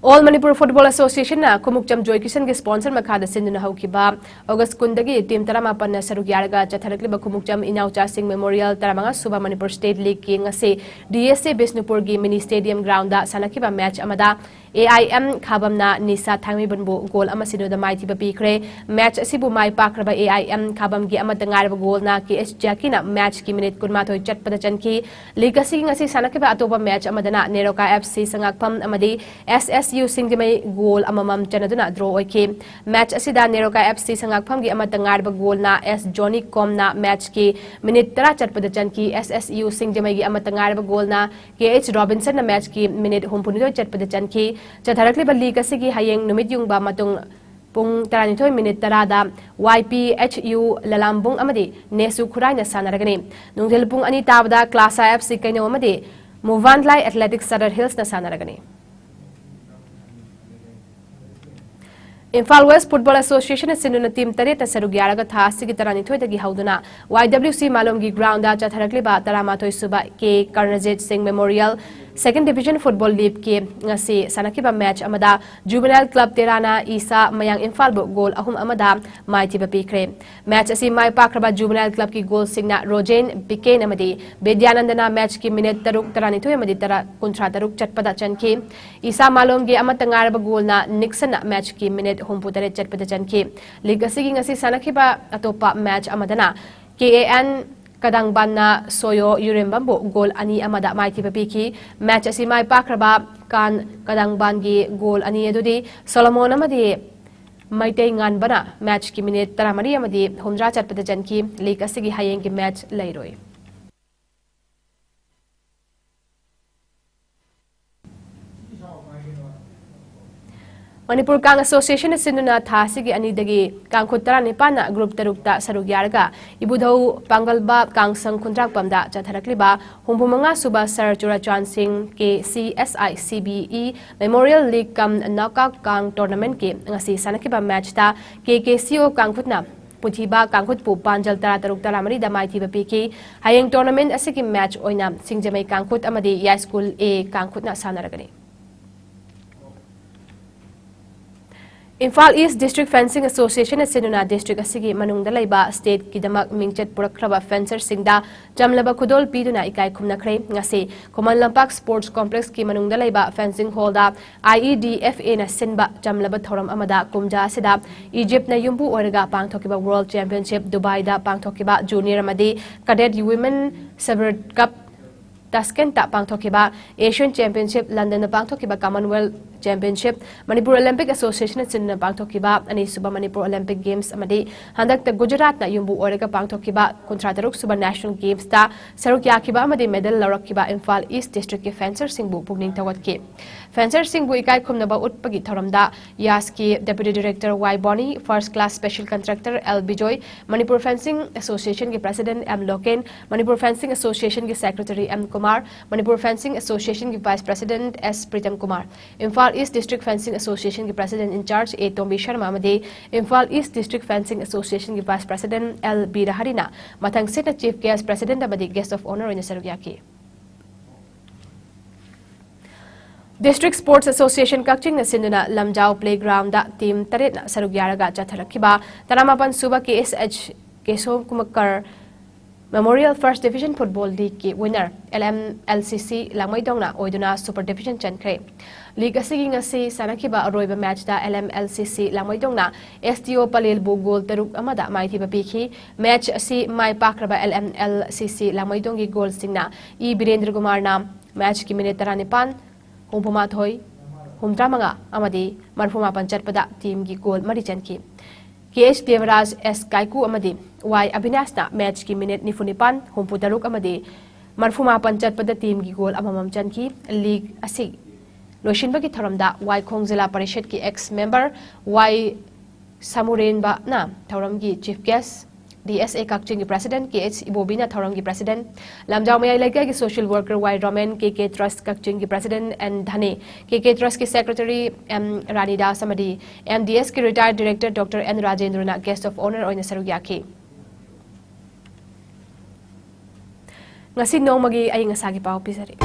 All Manipur Football Association ꯅ ꯈꯨꯃꯨꯛꯆꯝ ꯖꯣꯏ ꯀꯤꯁꯟꯒꯤ sponsor ꯃꯈꯥꯗ ꯁꯤꯟꯗꯨꯅ ꯍꯧꯈꯤꯕ August ꯀꯨꯟꯗꯒꯤ team ꯇꯔꯥꯃꯥꯄꯟꯅ ꯁꯔꯨꯛ ꯌꯥꯔꯒ ꯆꯠꯊꯔꯛꯂꯤꯕ ꯈꯨꯃꯨꯛꯆꯝ ꯏꯅꯥꯎꯆꯥꯁꯤꯡ Memorial ꯇꯔꯥꯃꯉꯥ ꯁꯨꯕ Manipur State League ꯀꯤ ꯉꯁꯤ D S A ꯕꯤꯁꯅꯨꯄꯨꯔꯒꯤ mini stadium ground ꯗ ꯁꯥꯟꯅꯈꯤꯕ match ꯑꯃꯗ A I M ꯈꯥꯕꯝꯅ ꯅꯤꯁꯥ ꯊꯥꯡꯃꯩꯕꯟꯕꯨ goal ꯑꯃ ꯁꯤꯅꯣꯗ ꯃꯥꯏꯊꯤꯕ ꯄꯤꯈ꯭ꯔꯦ꯫ Match ꯑꯁꯤꯕꯨ ꯃꯥꯏ ꯄꯥꯛꯈ꯭ꯔꯕ A I M ꯈꯥꯕꯝꯒꯤ ꯑꯃꯠꯇ ꯉꯥꯏꯔꯕ goal ꯅ K H ꯖꯥꯀꯤꯅ match ꯀꯤ minute ꯀꯨꯟꯃꯥꯊꯣꯏ ꯆꯠꯄꯗ ꯆꯟꯈꯤ꯫ League ꯑꯁꯤꯒꯤ ꯉꯁꯤ ꯁꯥꯟꯅꯈꯤꯕ ꯑꯇꯣꯞꯄ match ꯑꯃꯗꯅ ꯅꯦꯔꯣꯀꯥ F C ꯁꯉꯥꯛꯐꯝ ꯑꯃꯗꯤ S S U ꯁꯤꯡꯖꯃꯩ goal ꯑꯃꯃꯝ ꯆꯟꯅꯗꯨꯅ draw ꯑꯣꯏꯈꯤ꯫ Match ꯑꯁꯤꯗ ꯅꯦꯔꯣꯀꯥ F C ꯁꯉꯥꯛꯐꯝꯒꯤ ꯑꯃꯠꯇ ꯉꯥꯏꯔꯕ goal ꯅ S Johnny ꯀꯣꯝꯅ match ꯀꯤ minute ꯇꯔꯥ ꯆꯠꯄꯗ ꯆꯟꯈꯤ꯫ S S U ꯁꯤꯡꯖꯃꯩꯒꯤ ꯑꯃꯠꯇ ꯉꯥꯏꯔꯕ goal ꯅ K H Robinson ꯅ match ꯀꯤ minute ꯍꯨꯝꯐꯨꯅꯤꯊꯣꯏ ꯆꯠꯄꯗ ꯆꯟꯈꯤ꯫ ꯆꯠꯊꯔꯛꯂꯤꯕ league ꯑꯁꯤꯒꯤ ꯍꯌꯦꯡ ꯅꯨꯃꯤꯠ ꯌꯨꯡꯕ ꯃꯇꯨꯡ ꯄꯨꯡ ꯇꯔꯥꯅꯤꯊꯣꯏ minute ꯇꯔꯥꯗ Y P H U ꯂꯂꯥꯝꯕꯨꯡ ꯑꯃꯗꯤ ꯅꯦꯁꯨ ꯈꯨꯔꯥꯏꯅ ꯁꯥꯟꯅꯔꯒꯅꯤ꯫ ꯅꯨꯡꯊꯤꯜ ꯄꯨꯡ ꯑꯅꯤ ꯇꯥꯕꯗ ꯀ꯭ꯂꯥꯁꯥ F C ꯀꯩꯅꯧ ꯑꯃꯗꯤ ꯃꯨꯚꯥꯟꯂꯥꯏ Athletics Sadar Hills ꯅ ꯁꯥꯟꯅꯔꯒꯅꯤ꯫ Imphal West Football Association ꯅ ꯁꯤꯟꯗꯨꯅ team ꯇꯔꯦꯠꯅ ꯁꯔꯨꯛ ꯌꯥꯔꯒ ꯊꯥ ꯑꯁꯤꯒꯤ ꯇꯔꯥꯅꯤꯊꯣꯏꯗꯒꯤ ꯍꯧꯗꯨꯅ Y W C ꯃꯥꯂꯣꯝꯒꯤ ground ꯗ ꯆꯠꯊꯔꯛꯂꯤꯕ ꯇꯔꯥꯃꯥꯊꯣꯏ ꯁꯨꯕ K Karnajit Singh Memorial Second Division Football League ꯀꯤ ꯉꯁꯤ ꯁꯥꯟꯅꯈꯤꯕ match ꯑꯃꯗ Juvenile Club ꯇꯦꯔꯥꯅ ꯏꯁꯥ ꯃꯌꯥꯡ ꯏꯝꯐꯥꯜꯕꯨ goal ꯑꯍꯨꯝ ꯑꯃꯗ ꯃꯥꯏꯊꯤꯕ ꯄꯤꯈ꯭ꯔꯦ꯫ Match ꯑꯁꯤ ꯃꯥꯏ ꯄꯥꯛꯈ꯭ꯔꯕ Juvenile Club ꯀꯤ goal ꯁꯤꯡꯅ ꯔꯣꯖꯦꯟ ꯕꯤꯀꯦꯟ ꯑꯃꯗꯤ ꯕꯤꯗ꯭ꯌꯥꯅꯟꯗꯅ match ꯀꯤ minute ꯇꯔꯨꯛ, ꯇꯔꯥꯅꯤꯊꯣꯏ ꯑꯃꯗꯤ ꯇꯔꯥ, ꯀꯨꯟꯊ꯭ꯔꯥ ꯇꯔꯨꯛ ꯆꯠꯄꯗ ꯆꯟꯈꯤ꯫ ꯏꯁꯥ ꯃꯥꯂꯣꯝꯒꯤ ꯑꯃꯠꯇ ꯉꯥꯏꯔꯕ goal ꯅ ꯅꯤꯛꯁꯟꯅ match ꯀꯤ minute ꯍꯨꯝꯐꯨ ꯇꯔꯦꯠ ꯆꯠꯄꯗ ꯆꯟꯈꯤ꯫ League ꯑꯁꯤꯒꯤ ꯉꯁꯤ ꯁꯥꯟꯅꯈꯤꯕ ꯑꯇꯣꯞꯄ match ꯑꯃꯗꯅ K A N ꯀꯗꯥꯡꯕꯥꯟꯅ ꯁꯣꯌꯣ ꯌꯨꯔꯦꯝꯕꯝꯕꯨ goal ꯑꯅꯤ ꯑꯃꯗ ꯃꯥꯏꯊꯤꯕ ꯄꯤꯈꯤ꯫ Match ꯑꯁꯤ ꯃꯥꯏ ꯄꯥꯛꯈ꯭ꯔꯕ ꯀꯥꯟ ꯀꯗꯥꯡꯕꯥꯟꯒꯤ goal ꯑꯅꯤ ꯑꯗꯨꯗꯤ ꯁꯣꯂꯣꯃꯣꯟ ꯑꯃꯗꯤ ꯃꯩꯇꯩ ꯉꯥꯟꯕꯅ match ꯀꯤ minute ꯇꯔꯥꯃꯔꯤ ꯑꯃꯗꯤ ꯍꯨꯝꯗ꯭ꯔꯥ ꯆꯠꯄꯗ ꯆꯟꯈꯤ꯫ League ꯑꯁꯤꯒꯤ ꯍꯌꯦꯡꯒꯤ match ꯂꯩꯔꯣꯏ꯫ ꯃꯅꯤꯄꯨꯔ ꯀꯥꯡ Association ꯅ ꯁꯤꯟꯗꯨꯅ ꯊꯥ ꯑꯁꯤꯒꯤ ꯑꯅꯤꯗꯒꯤ ꯀꯥꯡꯈꯨꯠ ꯇꯔꯥꯅꯤꯄꯥꯟꯅ group ꯇꯔꯨꯛꯇ ꯁꯔꯨꯛ ꯌꯥꯔꯒ ꯏꯕꯨꯙꯧ ꯄꯥꯡꯒꯜꯕ ꯀꯥꯡꯁꯪ ꯈꯨꯟꯗ꯭ꯔꯥꯛꯄꯝꯗ ꯆꯠꯊꯔꯛꯂꯤꯕ ꯍꯨꯝꯐꯨ ꯃꯉꯥ ꯁꯨꯕ Sir ꯆꯨꯔꯥꯆꯥꯟ ꯁꯤꯡ K C S I C B E Memorial League cum Knockout ꯀꯥꯡ tournament ꯀꯤ ꯉꯁꯤ ꯁꯥꯟꯅꯈꯤꯕ match ꯇ K K C O ꯀꯥꯡꯈꯨꯠꯅ ꯄꯨꯊꯤꯕ ꯀꯥꯡꯈꯨꯠꯄꯨ ꯄꯥꯟꯖꯜ ꯇꯔꯥ ꯇꯔꯨꯛ, ꯇꯔꯥ ꯃꯔꯤꯗ ꯃꯥꯏꯊꯤꯕ ꯄꯤꯈꯤ꯫ ꯍꯌꯦꯡ tournament ꯑꯁꯤꯒꯤ match ꯑꯣꯏꯅ ꯁꯤꯡꯖꯃꯩ ꯀꯥꯡꯈꯨꯠ ꯑꯃꯗꯤ ꯌꯥꯏꯁ꯭ꯀꯨꯜ A ꯀꯥꯡꯈꯨꯠꯅ ꯁꯥꯟꯅꯔꯒꯅꯤ꯫ ꯏꯝꯐꯥꯜ ꯏꯁ ꯗꯤꯁꯇ꯭ꯔꯤꯛ ꯐꯦꯟꯁꯤꯡ ꯑꯦꯁꯣꯁꯤꯌꯦꯁꯟꯅ ꯁꯤꯟꯗꯨꯅ ꯗꯤꯁꯇ꯭ꯔꯤꯛ ꯑꯁꯤꯒꯤ ꯃꯅꯨꯡꯗ ꯂꯩꯕ ꯁ꯭ꯇꯦꯠꯀꯤꯗꯃꯛ ꯃꯤꯡꯆꯠ ꯄꯨꯔꯛꯈ꯭ꯔꯕ ꯐꯦꯟꯁꯔꯁꯤꯡꯗ ꯆꯝꯂꯕ ꯈꯨꯗꯣꯜ ꯄꯤꯗꯨꯅ ꯏꯀꯥꯏ ꯈꯨꯝꯅꯈ꯭ꯔꯦ꯫ ꯉꯁꯤ ꯈꯨꯃꯟ ꯂꯝꯄꯥꯛ ꯁ꯭ꯄꯣꯔꯠꯁ ꯀꯣꯝꯄ꯭ꯂꯦꯛꯁꯀꯤ ꯃꯅꯨꯡꯗ ꯂꯩꯕ ꯐꯦꯟꯁꯤꯡ ꯍꯣꯜꯗ ꯑꯥꯏ ꯏ ꯗꯤ ꯑꯦꯐ ꯑꯦꯅ ꯁꯤꯟꯕ ꯆꯝꯂꯕ ꯊꯧꯔꯝ ꯑꯃꯗ ꯀꯨꯝꯖꯥ ꯑꯁꯤꯗ ꯏꯖꯤꯞꯅ ꯌꯨꯝꯕꯨ ꯑꯣꯏꯔꯒ ꯄꯥꯡꯊꯣꯛꯈꯤꯕ ꯋꯥꯔꯜꯗ ꯆꯦꯝꯄꯤꯌꯟꯁꯤꯞ ꯗꯨꯕꯥꯏꯗ ꯄꯥꯡꯊꯣꯛꯈꯤꯕ ꯖꯨꯅꯤꯌꯔ ꯑꯃꯗꯤ ꯀꯗꯦꯠ ꯋꯤꯃꯦꯟ ꯁꯕꯔ ꯀꯞ ꯇꯥꯁꯀꯦꯟꯇ ꯄꯥꯡꯊꯣꯛꯈꯤꯕ ꯑꯦꯁꯤꯌꯟ ꯆꯦꯝꯄꯤꯌꯟꯁꯤꯞ, ꯂꯟꯗꯟꯗ ꯄꯥꯡꯊꯣꯛꯈꯤꯕ ꯀꯃꯟꯋꯦꯜꯊ ꯆꯦꯝꯄꯤꯌꯟꯁꯤꯞ, ꯃꯅꯤꯄꯨꯔ ꯑꯣꯂꯦꯝꯄꯤꯛ ꯑꯦꯁꯣꯁꯤꯌꯦꯁꯟꯅ ꯁꯤꯟꯗꯨꯅ ꯄꯥꯡꯊꯣꯛꯈꯤꯕ ꯑꯅꯤꯁꯨꯕ ꯃꯅꯤꯄꯨꯔ ꯑꯣꯂꯦꯝꯄꯤꯛ ꯒꯦꯝꯁ ꯑꯃꯗꯤ ꯍꯟꯗꯛꯇ ꯒꯨꯖꯔꯥꯠꯅ ꯌꯨꯝꯕꯨ ꯑꯣꯏꯔꯒ ꯄꯥꯡꯊꯣꯛꯈꯤꯕ ꯀꯨꯟꯊ꯭ꯔꯥ ꯇꯔꯨꯛ ꯁꯨꯕ ꯅꯦꯁꯅꯦꯜ ꯒꯦꯝꯁꯇ ꯁꯔꯨꯛ ꯌꯥꯈꯤꯕ ꯑꯃꯗꯤ ꯃꯦꯗꯜ ꯂꯧꯔꯛꯈꯤꯕ ꯏꯝꯐꯥꯜ ꯏꯁ ꯗꯤꯁꯇ꯭ꯔꯤꯛꯀꯤ ꯐꯦꯟꯁꯔꯁꯤꯡꯕꯨ ꯄꯨꯛꯅꯤꯡ ꯊꯧꯒꯠꯈꯤ꯫ ꯐꯦꯟꯁꯔꯁꯤꯡꯕꯨ ꯏꯀꯥꯏ ꯈꯨꯝꯅꯕ ꯎꯠꯄꯒꯤ ꯊꯧꯔꯝꯗ ꯌꯥꯁꯀꯤ deputy director Y Boni, first class special contractor L Bijoy, Manipur fencing ꯑꯦꯁꯣꯁꯤꯌꯦꯁꯟꯒꯤ president M Loken, Manipur fencing ꯑꯦꯁꯣꯁꯤꯌꯦꯁꯟꯒꯤ secretary M Kumar, Manipur fencing ꯑꯦꯁꯣꯁꯤꯌꯦꯁꯟꯒꯤ vice president S Pritam Kumar, Imphal east district fencing ꯑꯦꯁꯣꯁꯤꯌꯦꯁꯟꯒꯤ president in charge A Tombi Sharma ꯑꯃꯗꯤ ꯏꯝꯐꯥꯜ ꯏꯁ ꯗꯤꯁꯇ꯭ꯔꯤꯛ ꯐꯦꯟꯁꯤꯡ ꯑꯦꯁꯣꯁꯤꯌꯦꯁꯟꯒꯤ ꯚꯥꯏꯁ ꯄ꯭ꯔꯁꯤꯗꯦꯟꯠ ꯑꯦꯜ ꯕꯤꯔꯍꯔꯤꯅ ꯃꯊꯪ ꯁꯤꯠꯅ ꯆꯤꯐ ꯒꯦꯁ꯭ꯠ, ꯄ꯭ꯔꯁꯤꯗꯦꯟꯠ ꯑꯃꯗꯤ ꯒꯦꯁ꯭ꯠ ꯑꯣꯐ ꯑꯣꯅꯔ ꯑꯣꯏꯅ ꯁꯔꯨꯛ ꯌꯥꯈꯤ꯫ ꯗꯤꯁꯇ꯭ꯔꯤꯛ ꯁ꯭ꯄꯣꯔꯠꯁ ꯑꯦꯁꯣꯁꯤꯌꯦꯁꯟ ꯀꯛꯆꯤꯡꯅ ꯁꯤꯟꯗꯨꯅ ꯂꯝꯖꯥꯎ ꯄ꯭ꯂꯦꯒ꯭ꯔꯥꯎꯟꯗ ꯇꯤꯝ ꯇꯔꯦꯠꯅ ꯁꯔꯨꯛ ꯌꯥꯔꯒ ꯆꯠꯊꯔꯛꯈꯤꯕ ꯇꯔꯥꯃꯥꯄꯟ ꯁꯨꯕ K S H Kesokumar memorial first division football ꯂꯤꯒꯀꯤ winner L M L C C ꯂꯥꯡꯃꯩꯗꯣꯡꯅ ꯑꯣꯏꯗꯨꯅ ꯁꯨꯄꯔ ꯗꯤꯚꯤꯖꯟ ꯆꯟꯈ꯭ꯔꯦ꯫ ꯂꯤꯒ ꯑꯁꯤꯒꯤ ꯉꯁꯤ ꯁꯥꯟꯅꯈꯤꯕ ꯑꯔꯣꯏꯕ ꯃꯦꯆꯇ L M L C C ꯂꯥꯡꯃꯩꯗꯣꯡꯅ ꯑꯦꯁ ꯇꯤ ꯑꯣ ꯄꯂꯦꯜꯕꯨ ꯒꯣꯜ ꯇꯔꯨꯛ ꯑꯃꯗ ꯃꯥꯏꯊꯤꯕ ꯄꯤꯈꯤ꯫ ꯃꯦꯆ ꯑꯁꯤ ꯃꯥꯏ ꯄꯥꯛꯈ꯭ꯔꯕ ꯑꯦꯜ ꯑꯦꯝ ꯑꯦꯜ ꯁꯤ ꯁꯤ ꯂꯥꯡꯃꯩꯗꯣꯡꯒꯤ ꯒꯣꯜꯁꯤꯡꯅ ꯏ ꯕꯤꯔꯦꯟꯗ꯭ꯔ ꯀꯨꯃꯥꯔꯅ ꯃꯦꯆꯀꯤ ꯃꯤꯅꯤꯠ ꯇꯔꯥꯅꯤꯄꯥꯟ, ꯍꯨꯝꯐꯨꯃꯥꯊꯣꯏ, ꯍꯨꯝꯗ꯭ꯔꯥꯃꯉꯥ ꯑꯃꯗꯤ ꯃꯔꯐꯨꯃꯥꯄꯟ ꯆꯠꯄꯗ ꯇꯤꯝꯒꯤ ꯒꯣꯜ ꯃꯔꯤ ꯆꯟꯈꯤ꯫ ꯀꯦ ꯑꯩꯆ ꯗꯦꯕꯔꯥꯖ, ꯑꯦꯁ ꯀꯥꯏꯀꯨ ꯑꯃꯗꯤ ꯋꯥꯏ ꯑꯕꯤꯅꯥꯁꯅ ꯃꯦꯆꯀꯤ ꯃꯤꯅꯤꯠ ꯅꯤꯐꯨꯅꯤꯄꯥꯟ, ꯍꯨꯝꯐꯨꯇꯔꯨꯛ ꯑꯃꯗꯤ ꯃꯔꯐꯨꯃꯥꯄꯟ ꯆꯠꯄꯗ ꯇꯤꯝꯒꯤ ꯒꯣꯜ ꯑꯃꯃꯝ ꯆꯟꯈꯤ꯫ ꯂꯤꯒ ꯑꯁꯤ ꯂꯣꯏꯁꯤꯟꯕꯒꯤ ꯊꯧꯔꯝꯗ ꯋꯥꯏꯈꯣꯡ ꯖꯤꯂꯥ ꯄꯔꯤꯁꯠꯀꯤ ꯑꯦꯛꯁ ꯃꯦꯝꯕꯔ ꯋꯥꯏ ꯁꯃꯨꯔꯦꯟꯕꯅ ꯊꯧꯔꯝꯒꯤ ꯆꯤꯐ ꯒꯦꯁ꯭ꯠ, ꯗꯤ ꯑꯦꯁ ꯑꯦ ꯀꯛꯆꯤꯡꯒꯤ ꯄ꯭ꯔꯁꯤꯗꯦꯟꯠ ꯀꯦ ꯑꯩꯆ ꯏꯕꯣꯕꯤꯅ ꯊꯧꯔꯝꯒꯤ ꯄ꯭ꯔꯁꯤꯗꯦꯟꯠ, ꯂꯝꯖꯥꯎ ꯃꯌꯥꯏ ꯂꯩꯀꯥꯏꯒꯤ social worker Y Romen, K K trust ꯀꯛꯆꯤꯡꯒꯤ president N Dhane, K K ꯇ꯭ꯔꯁꯠꯀꯤ ꯁꯦꯀ꯭ꯔꯦꯇꯔꯤ ꯑꯦꯝ ꯔꯥꯅꯤꯗꯥꯁ ꯑꯃꯗꯤ ꯑꯦꯝ ꯗꯤ ꯑꯦꯁꯀꯤ ꯔꯤꯇꯥꯌꯔꯗ ꯗꯤꯔꯦꯛꯇꯔ ꯗꯣꯛꯇꯔ ꯑꯦꯟ ꯔꯥꯖꯦꯟꯗ꯭ꯔꯅ ꯒꯦꯁ꯭ꯠ ꯑꯣꯐ ꯑꯣꯅꯔ ꯑꯣꯏꯅ ꯁꯔꯨꯛ ꯌꯥꯈꯤ꯫ ꯉꯁꯤ ꯅꯣꯡꯃꯒꯤ ꯑꯏꯪ ꯑꯁꯥꯒꯤ ꯄꯥꯎ ꯄꯤꯖꯔꯤ꯫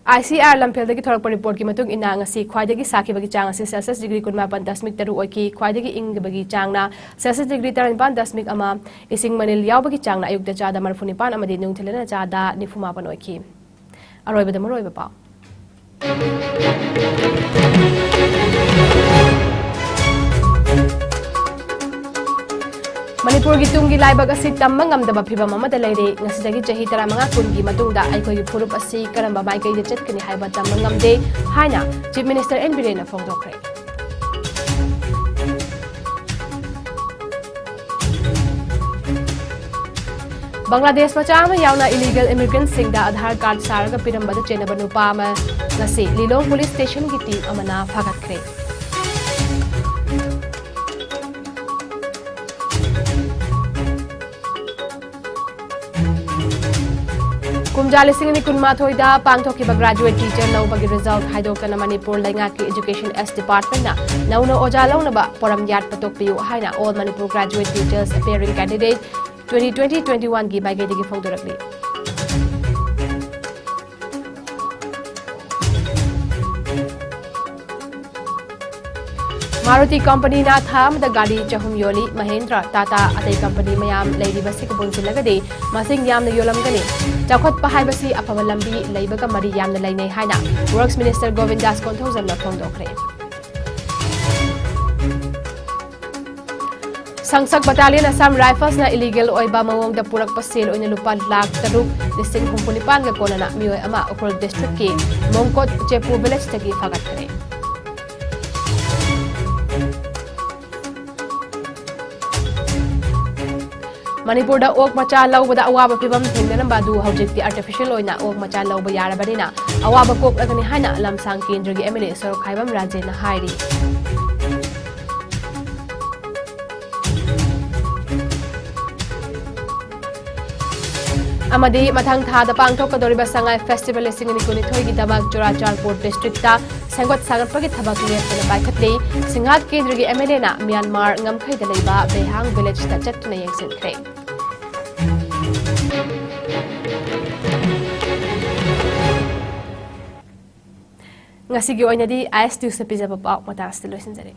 ICAR ꯂꯝꯐꯦꯜꯗꯒꯤ ꯊꯣꯔꯛꯄ ꯔꯤꯄꯣꯔꯠꯀꯤ ꯃꯇꯨꯡ ꯏꯟꯅ, ꯉꯁꯤ ꯈ꯭ꯋꯥꯏꯗꯒꯤ ꯁꯥꯈꯤꯕꯒꯤ ꯆꯥꯡ ꯑꯁꯤ ꯁꯦꯜꯁꯤꯌꯁ ꯗꯤꯒ꯭ꯔꯤ ꯀꯨꯟꯃꯥꯄꯟ ꯗꯁꯃꯤꯛ ꯇꯔꯨꯛ ꯑꯣꯏꯈꯤ꯫ ꯈ꯭ꯋꯥꯏꯗꯒꯤ ꯏꯪꯈꯤꯕꯒꯤ ꯆꯥꯡꯅ ꯁꯦꯜꯁꯤꯌꯁ ꯗꯤꯒ꯭ꯔꯤ ꯇꯔꯥꯅꯤꯄꯥꯟ ꯗꯁꯃꯤꯛ ꯑꯃ, ꯏꯁꯤꯡ ꯃꯅꯤꯜ ꯌꯥꯎꯕꯒꯤ ꯆꯥꯡꯅ ꯑꯌꯨꯛꯇ ꯆꯥꯗ ꯃꯔꯤꯐꯨ ꯅꯤꯄꯥꯟ ꯑꯃꯗꯤ ꯅꯨꯡꯊꯤꯜꯗꯅ ꯆꯥꯗ ꯅꯤꯐꯨ ꯃꯥꯄꯟ ꯑꯣꯏꯈꯤ꯫ ꯑꯔꯣꯏꯕꯗ ꯃꯔꯨꯑꯣꯏꯕ ꯄꯥꯎ꯫ ꯃꯅꯤꯄꯨꯔꯒꯤ ꯇꯨꯡꯒꯤ ꯂꯥꯏꯕꯛ ꯑꯁꯤ ꯇꯝꯕ ꯉꯝꯗꯕ ꯐꯤꯚꯝ ꯑꯃꯗ ꯂꯩꯔꯦ꯫ ꯉꯁꯤꯗꯒꯤ ꯆꯍꯤ ꯇꯔꯥꯃꯉꯥ ꯀꯨꯟꯒꯤ ꯃꯇꯨꯡꯗ ꯑꯩꯈꯣꯏꯒꯤ ꯐꯨꯔꯨꯞ ꯑꯁꯤ ꯀꯔꯝꯕ ꯃꯥꯏꯀꯩꯗ ꯆꯠꯀꯅꯤ ꯍꯥꯏꯕ ꯇꯝꯕ ꯉꯝꯗꯦ ꯍꯥꯏꯅ Chief Minister N. ꯕꯤꯔꯦꯟꯅ ꯐꯣꯡꯗꯣꯛꯈ꯭ꯔꯦ꯫ ꯕꯪꯒ꯭ꯂꯥꯗꯦꯁ ꯃꯆꯥ ꯑꯃ ꯌꯥꯎꯅ ꯏꯂꯤꯒꯦꯜ ꯏꯃꯤꯒ꯭ꯔꯦꯟꯠꯁꯤꯡꯗ ꯑꯥꯙꯥꯔ ꯀꯥꯔꯗ ꯁꯥꯔꯒ ꯄꯤꯔꯝꯕꯗ ꯆꯦꯟꯅꯕ ꯅꯨꯄꯥ ꯑꯃ ꯉꯁꯤ ꯂꯤꯂꯣꯡ ꯄꯨꯂꯤꯁ ꯁ꯭ꯇꯦꯁꯟꯒꯤ ꯇꯤꯝ ꯑꯃꯅ ꯐꯥꯒꯠꯈ꯭ꯔꯦ꯫ ꯀꯨꯝꯖꯥ ꯂꯤꯁꯤꯡ ꯑꯅꯤ ꯀꯨꯟꯃꯥꯊꯣꯏꯗ ꯄꯥꯡꯊꯣꯛꯈꯤꯕ graduate teacher ꯂꯧꯕꯒꯤ result ꯍꯥꯏꯗꯣꯛꯇꯅ ꯃꯅꯤꯄꯨꯔ ꯂꯩꯉꯥꯛꯀꯤ Education S Departmentꯅ ꯅꯧꯅ ꯑꯣꯖꯥ ꯂꯧꯅꯕ ꯄꯣꯔꯝ ꯌꯥꯠꯄ ꯇꯣꯛꯄꯤꯌꯨ ꯍꯥꯏꯅ All Manipur Graduate Teachers Appearing Candidate twenty twenty twenty-oneꯒꯤ ꯃꯥꯏꯀꯩꯗꯒꯤ ꯐꯣꯡꯗꯣꯔꯛꯂꯤ꯫ ꯃꯥꯔꯨꯇꯤ ꯀꯝꯄꯅꯤꯅ ꯊꯥ ꯑꯃꯗ ꯒꯥꯔꯤ ꯆꯍꯨꯝ ꯌꯣꯜꯂꯤ꯫ ꯃꯍꯦꯟꯗ꯭ꯔ, ꯇꯥꯇꯥ, ꯑꯇꯩ ꯀꯝꯄꯅꯤ ꯃꯌꯥꯝ ꯂꯩꯔꯤꯕꯁꯤꯒ ꯄꯨꯟꯁꯤꯜꯂꯒꯗꯤ ꯃꯁꯤꯡ ꯌꯥꯝꯅ ꯌꯣꯜꯂꯝꯒꯅꯤ꯫ ꯆꯥꯎꯈꯠꯄ ꯍꯥꯏꯕꯁꯤ ꯑꯐꯕ ꯂꯝꯕꯤ ꯂꯩꯕꯒ ꯃꯔꯤ ꯌꯥꯝꯅ ꯂꯩꯅꯩ ꯍꯥꯏꯅ Works Minister ꯒꯣꯕꯤꯟꯗꯥꯁ ꯀꯣꯟꯊꯧꯖꯝꯅ ꯐꯣꯡꯗꯣꯛꯈ꯭ꯔꯦ꯫ ꯁꯪꯁꯛ Battalion Assam Riflesꯅ ꯏꯂꯤꯒꯦꯜ ꯑꯣꯏꯕ ꯃꯑꯣꯡꯗ ꯄꯨꯔꯛꯄ ꯁꯦꯜ ꯑꯣꯏꯅ ꯂꯨꯄꯥ ꯂꯥꯈ ꯇꯔꯨꯛ ꯂꯤꯁꯤꯡ ꯍꯨꯝꯐꯨ ꯅꯤꯄꯥꯟꯒ ꯀꯣꯟꯅꯅ ꯃꯤꯑꯣꯏ ꯑꯃ ꯎꯈ꯭ꯔꯨꯜ districtꯀꯤ ꯃꯣꯡꯀꯣꯠ ꯆꯦꯄꯨ villageꯇꯒꯤ ꯐꯥꯒꯠꯈ꯭ꯔꯦ꯫ ꯃꯅꯤꯄꯨꯔꯗ ꯑꯣꯛ ꯃꯆꯥ ꯂꯧꯕꯗ ꯑꯋꯥꯕ ꯐꯤꯚꯝ ꯊꯦꯡꯅꯔꯝꯕ ꯑꯗꯨ ꯍꯧꯖꯤꯛꯇꯤ artificial ꯑꯣꯏꯅ ꯑꯣꯛ ꯃꯆꯥ ꯂꯧꯕ ꯌꯥꯔꯕꯅꯤꯅ ꯑꯋꯥꯕ ꯀꯣꯛꯂꯒꯅꯤ ꯍꯥꯏꯅ ꯂꯝꯁꯥꯡ ꯀꯦꯟꯗ꯭ꯔꯒꯤ MLA ꯁꯣꯔꯣꯛꯈꯥꯏꯕꯝ ꯔꯥꯖꯦꯟꯅ ꯍꯥꯏꯔꯤ꯫ ꯑꯃꯗꯤ ꯃꯊꯪ ꯊꯥꯗ ꯄꯥꯡꯊꯣꯛꯀꯗꯧꯔꯤꯕ ꯁꯉꯥꯏ Festival ꯂꯤꯁꯤꯡ ꯑꯅꯤ ꯀꯨꯟꯅꯤꯊꯣꯏꯒꯤꯗꯃꯛ ꯆꯨꯔꯥꯆꯥꯟꯄꯨꯔ districtꯇ ꯁꯦꯝꯒꯠ ꯁꯥꯒꯠꯄꯒꯤ ꯊꯕꯛ ꯂꯦꯞꯇꯅ ꯄꯥꯏꯈꯠꯂꯤ꯫ ꯁꯤꯡꯍꯥꯠ ꯀꯦꯟꯗ꯭ꯔꯒꯤ MLAꯅ ꯃ꯭ꯌꯥꯟꯃꯥꯔ ꯉꯝꯈꯩꯗ ꯂꯩꯕ ꯕꯦꯍꯥꯡ villageꯇ ꯆꯠꯇꯨꯅ ꯌꯦꯡꯁꯤꯟꯈ꯭ꯔꯦ꯫ ꯉꯁꯤꯒꯤ ꯑꯣꯏꯅꯗꯤ ꯑꯥꯏ ꯑꯦꯁ ꯅ꯭ꯌꯨꯁꯅ ꯄꯤꯖꯕ ꯄꯥꯎ ꯃꯇꯥꯡ ꯑꯁꯤꯗ ꯂꯣꯏꯁꯤꯟꯖꯔꯦ꯫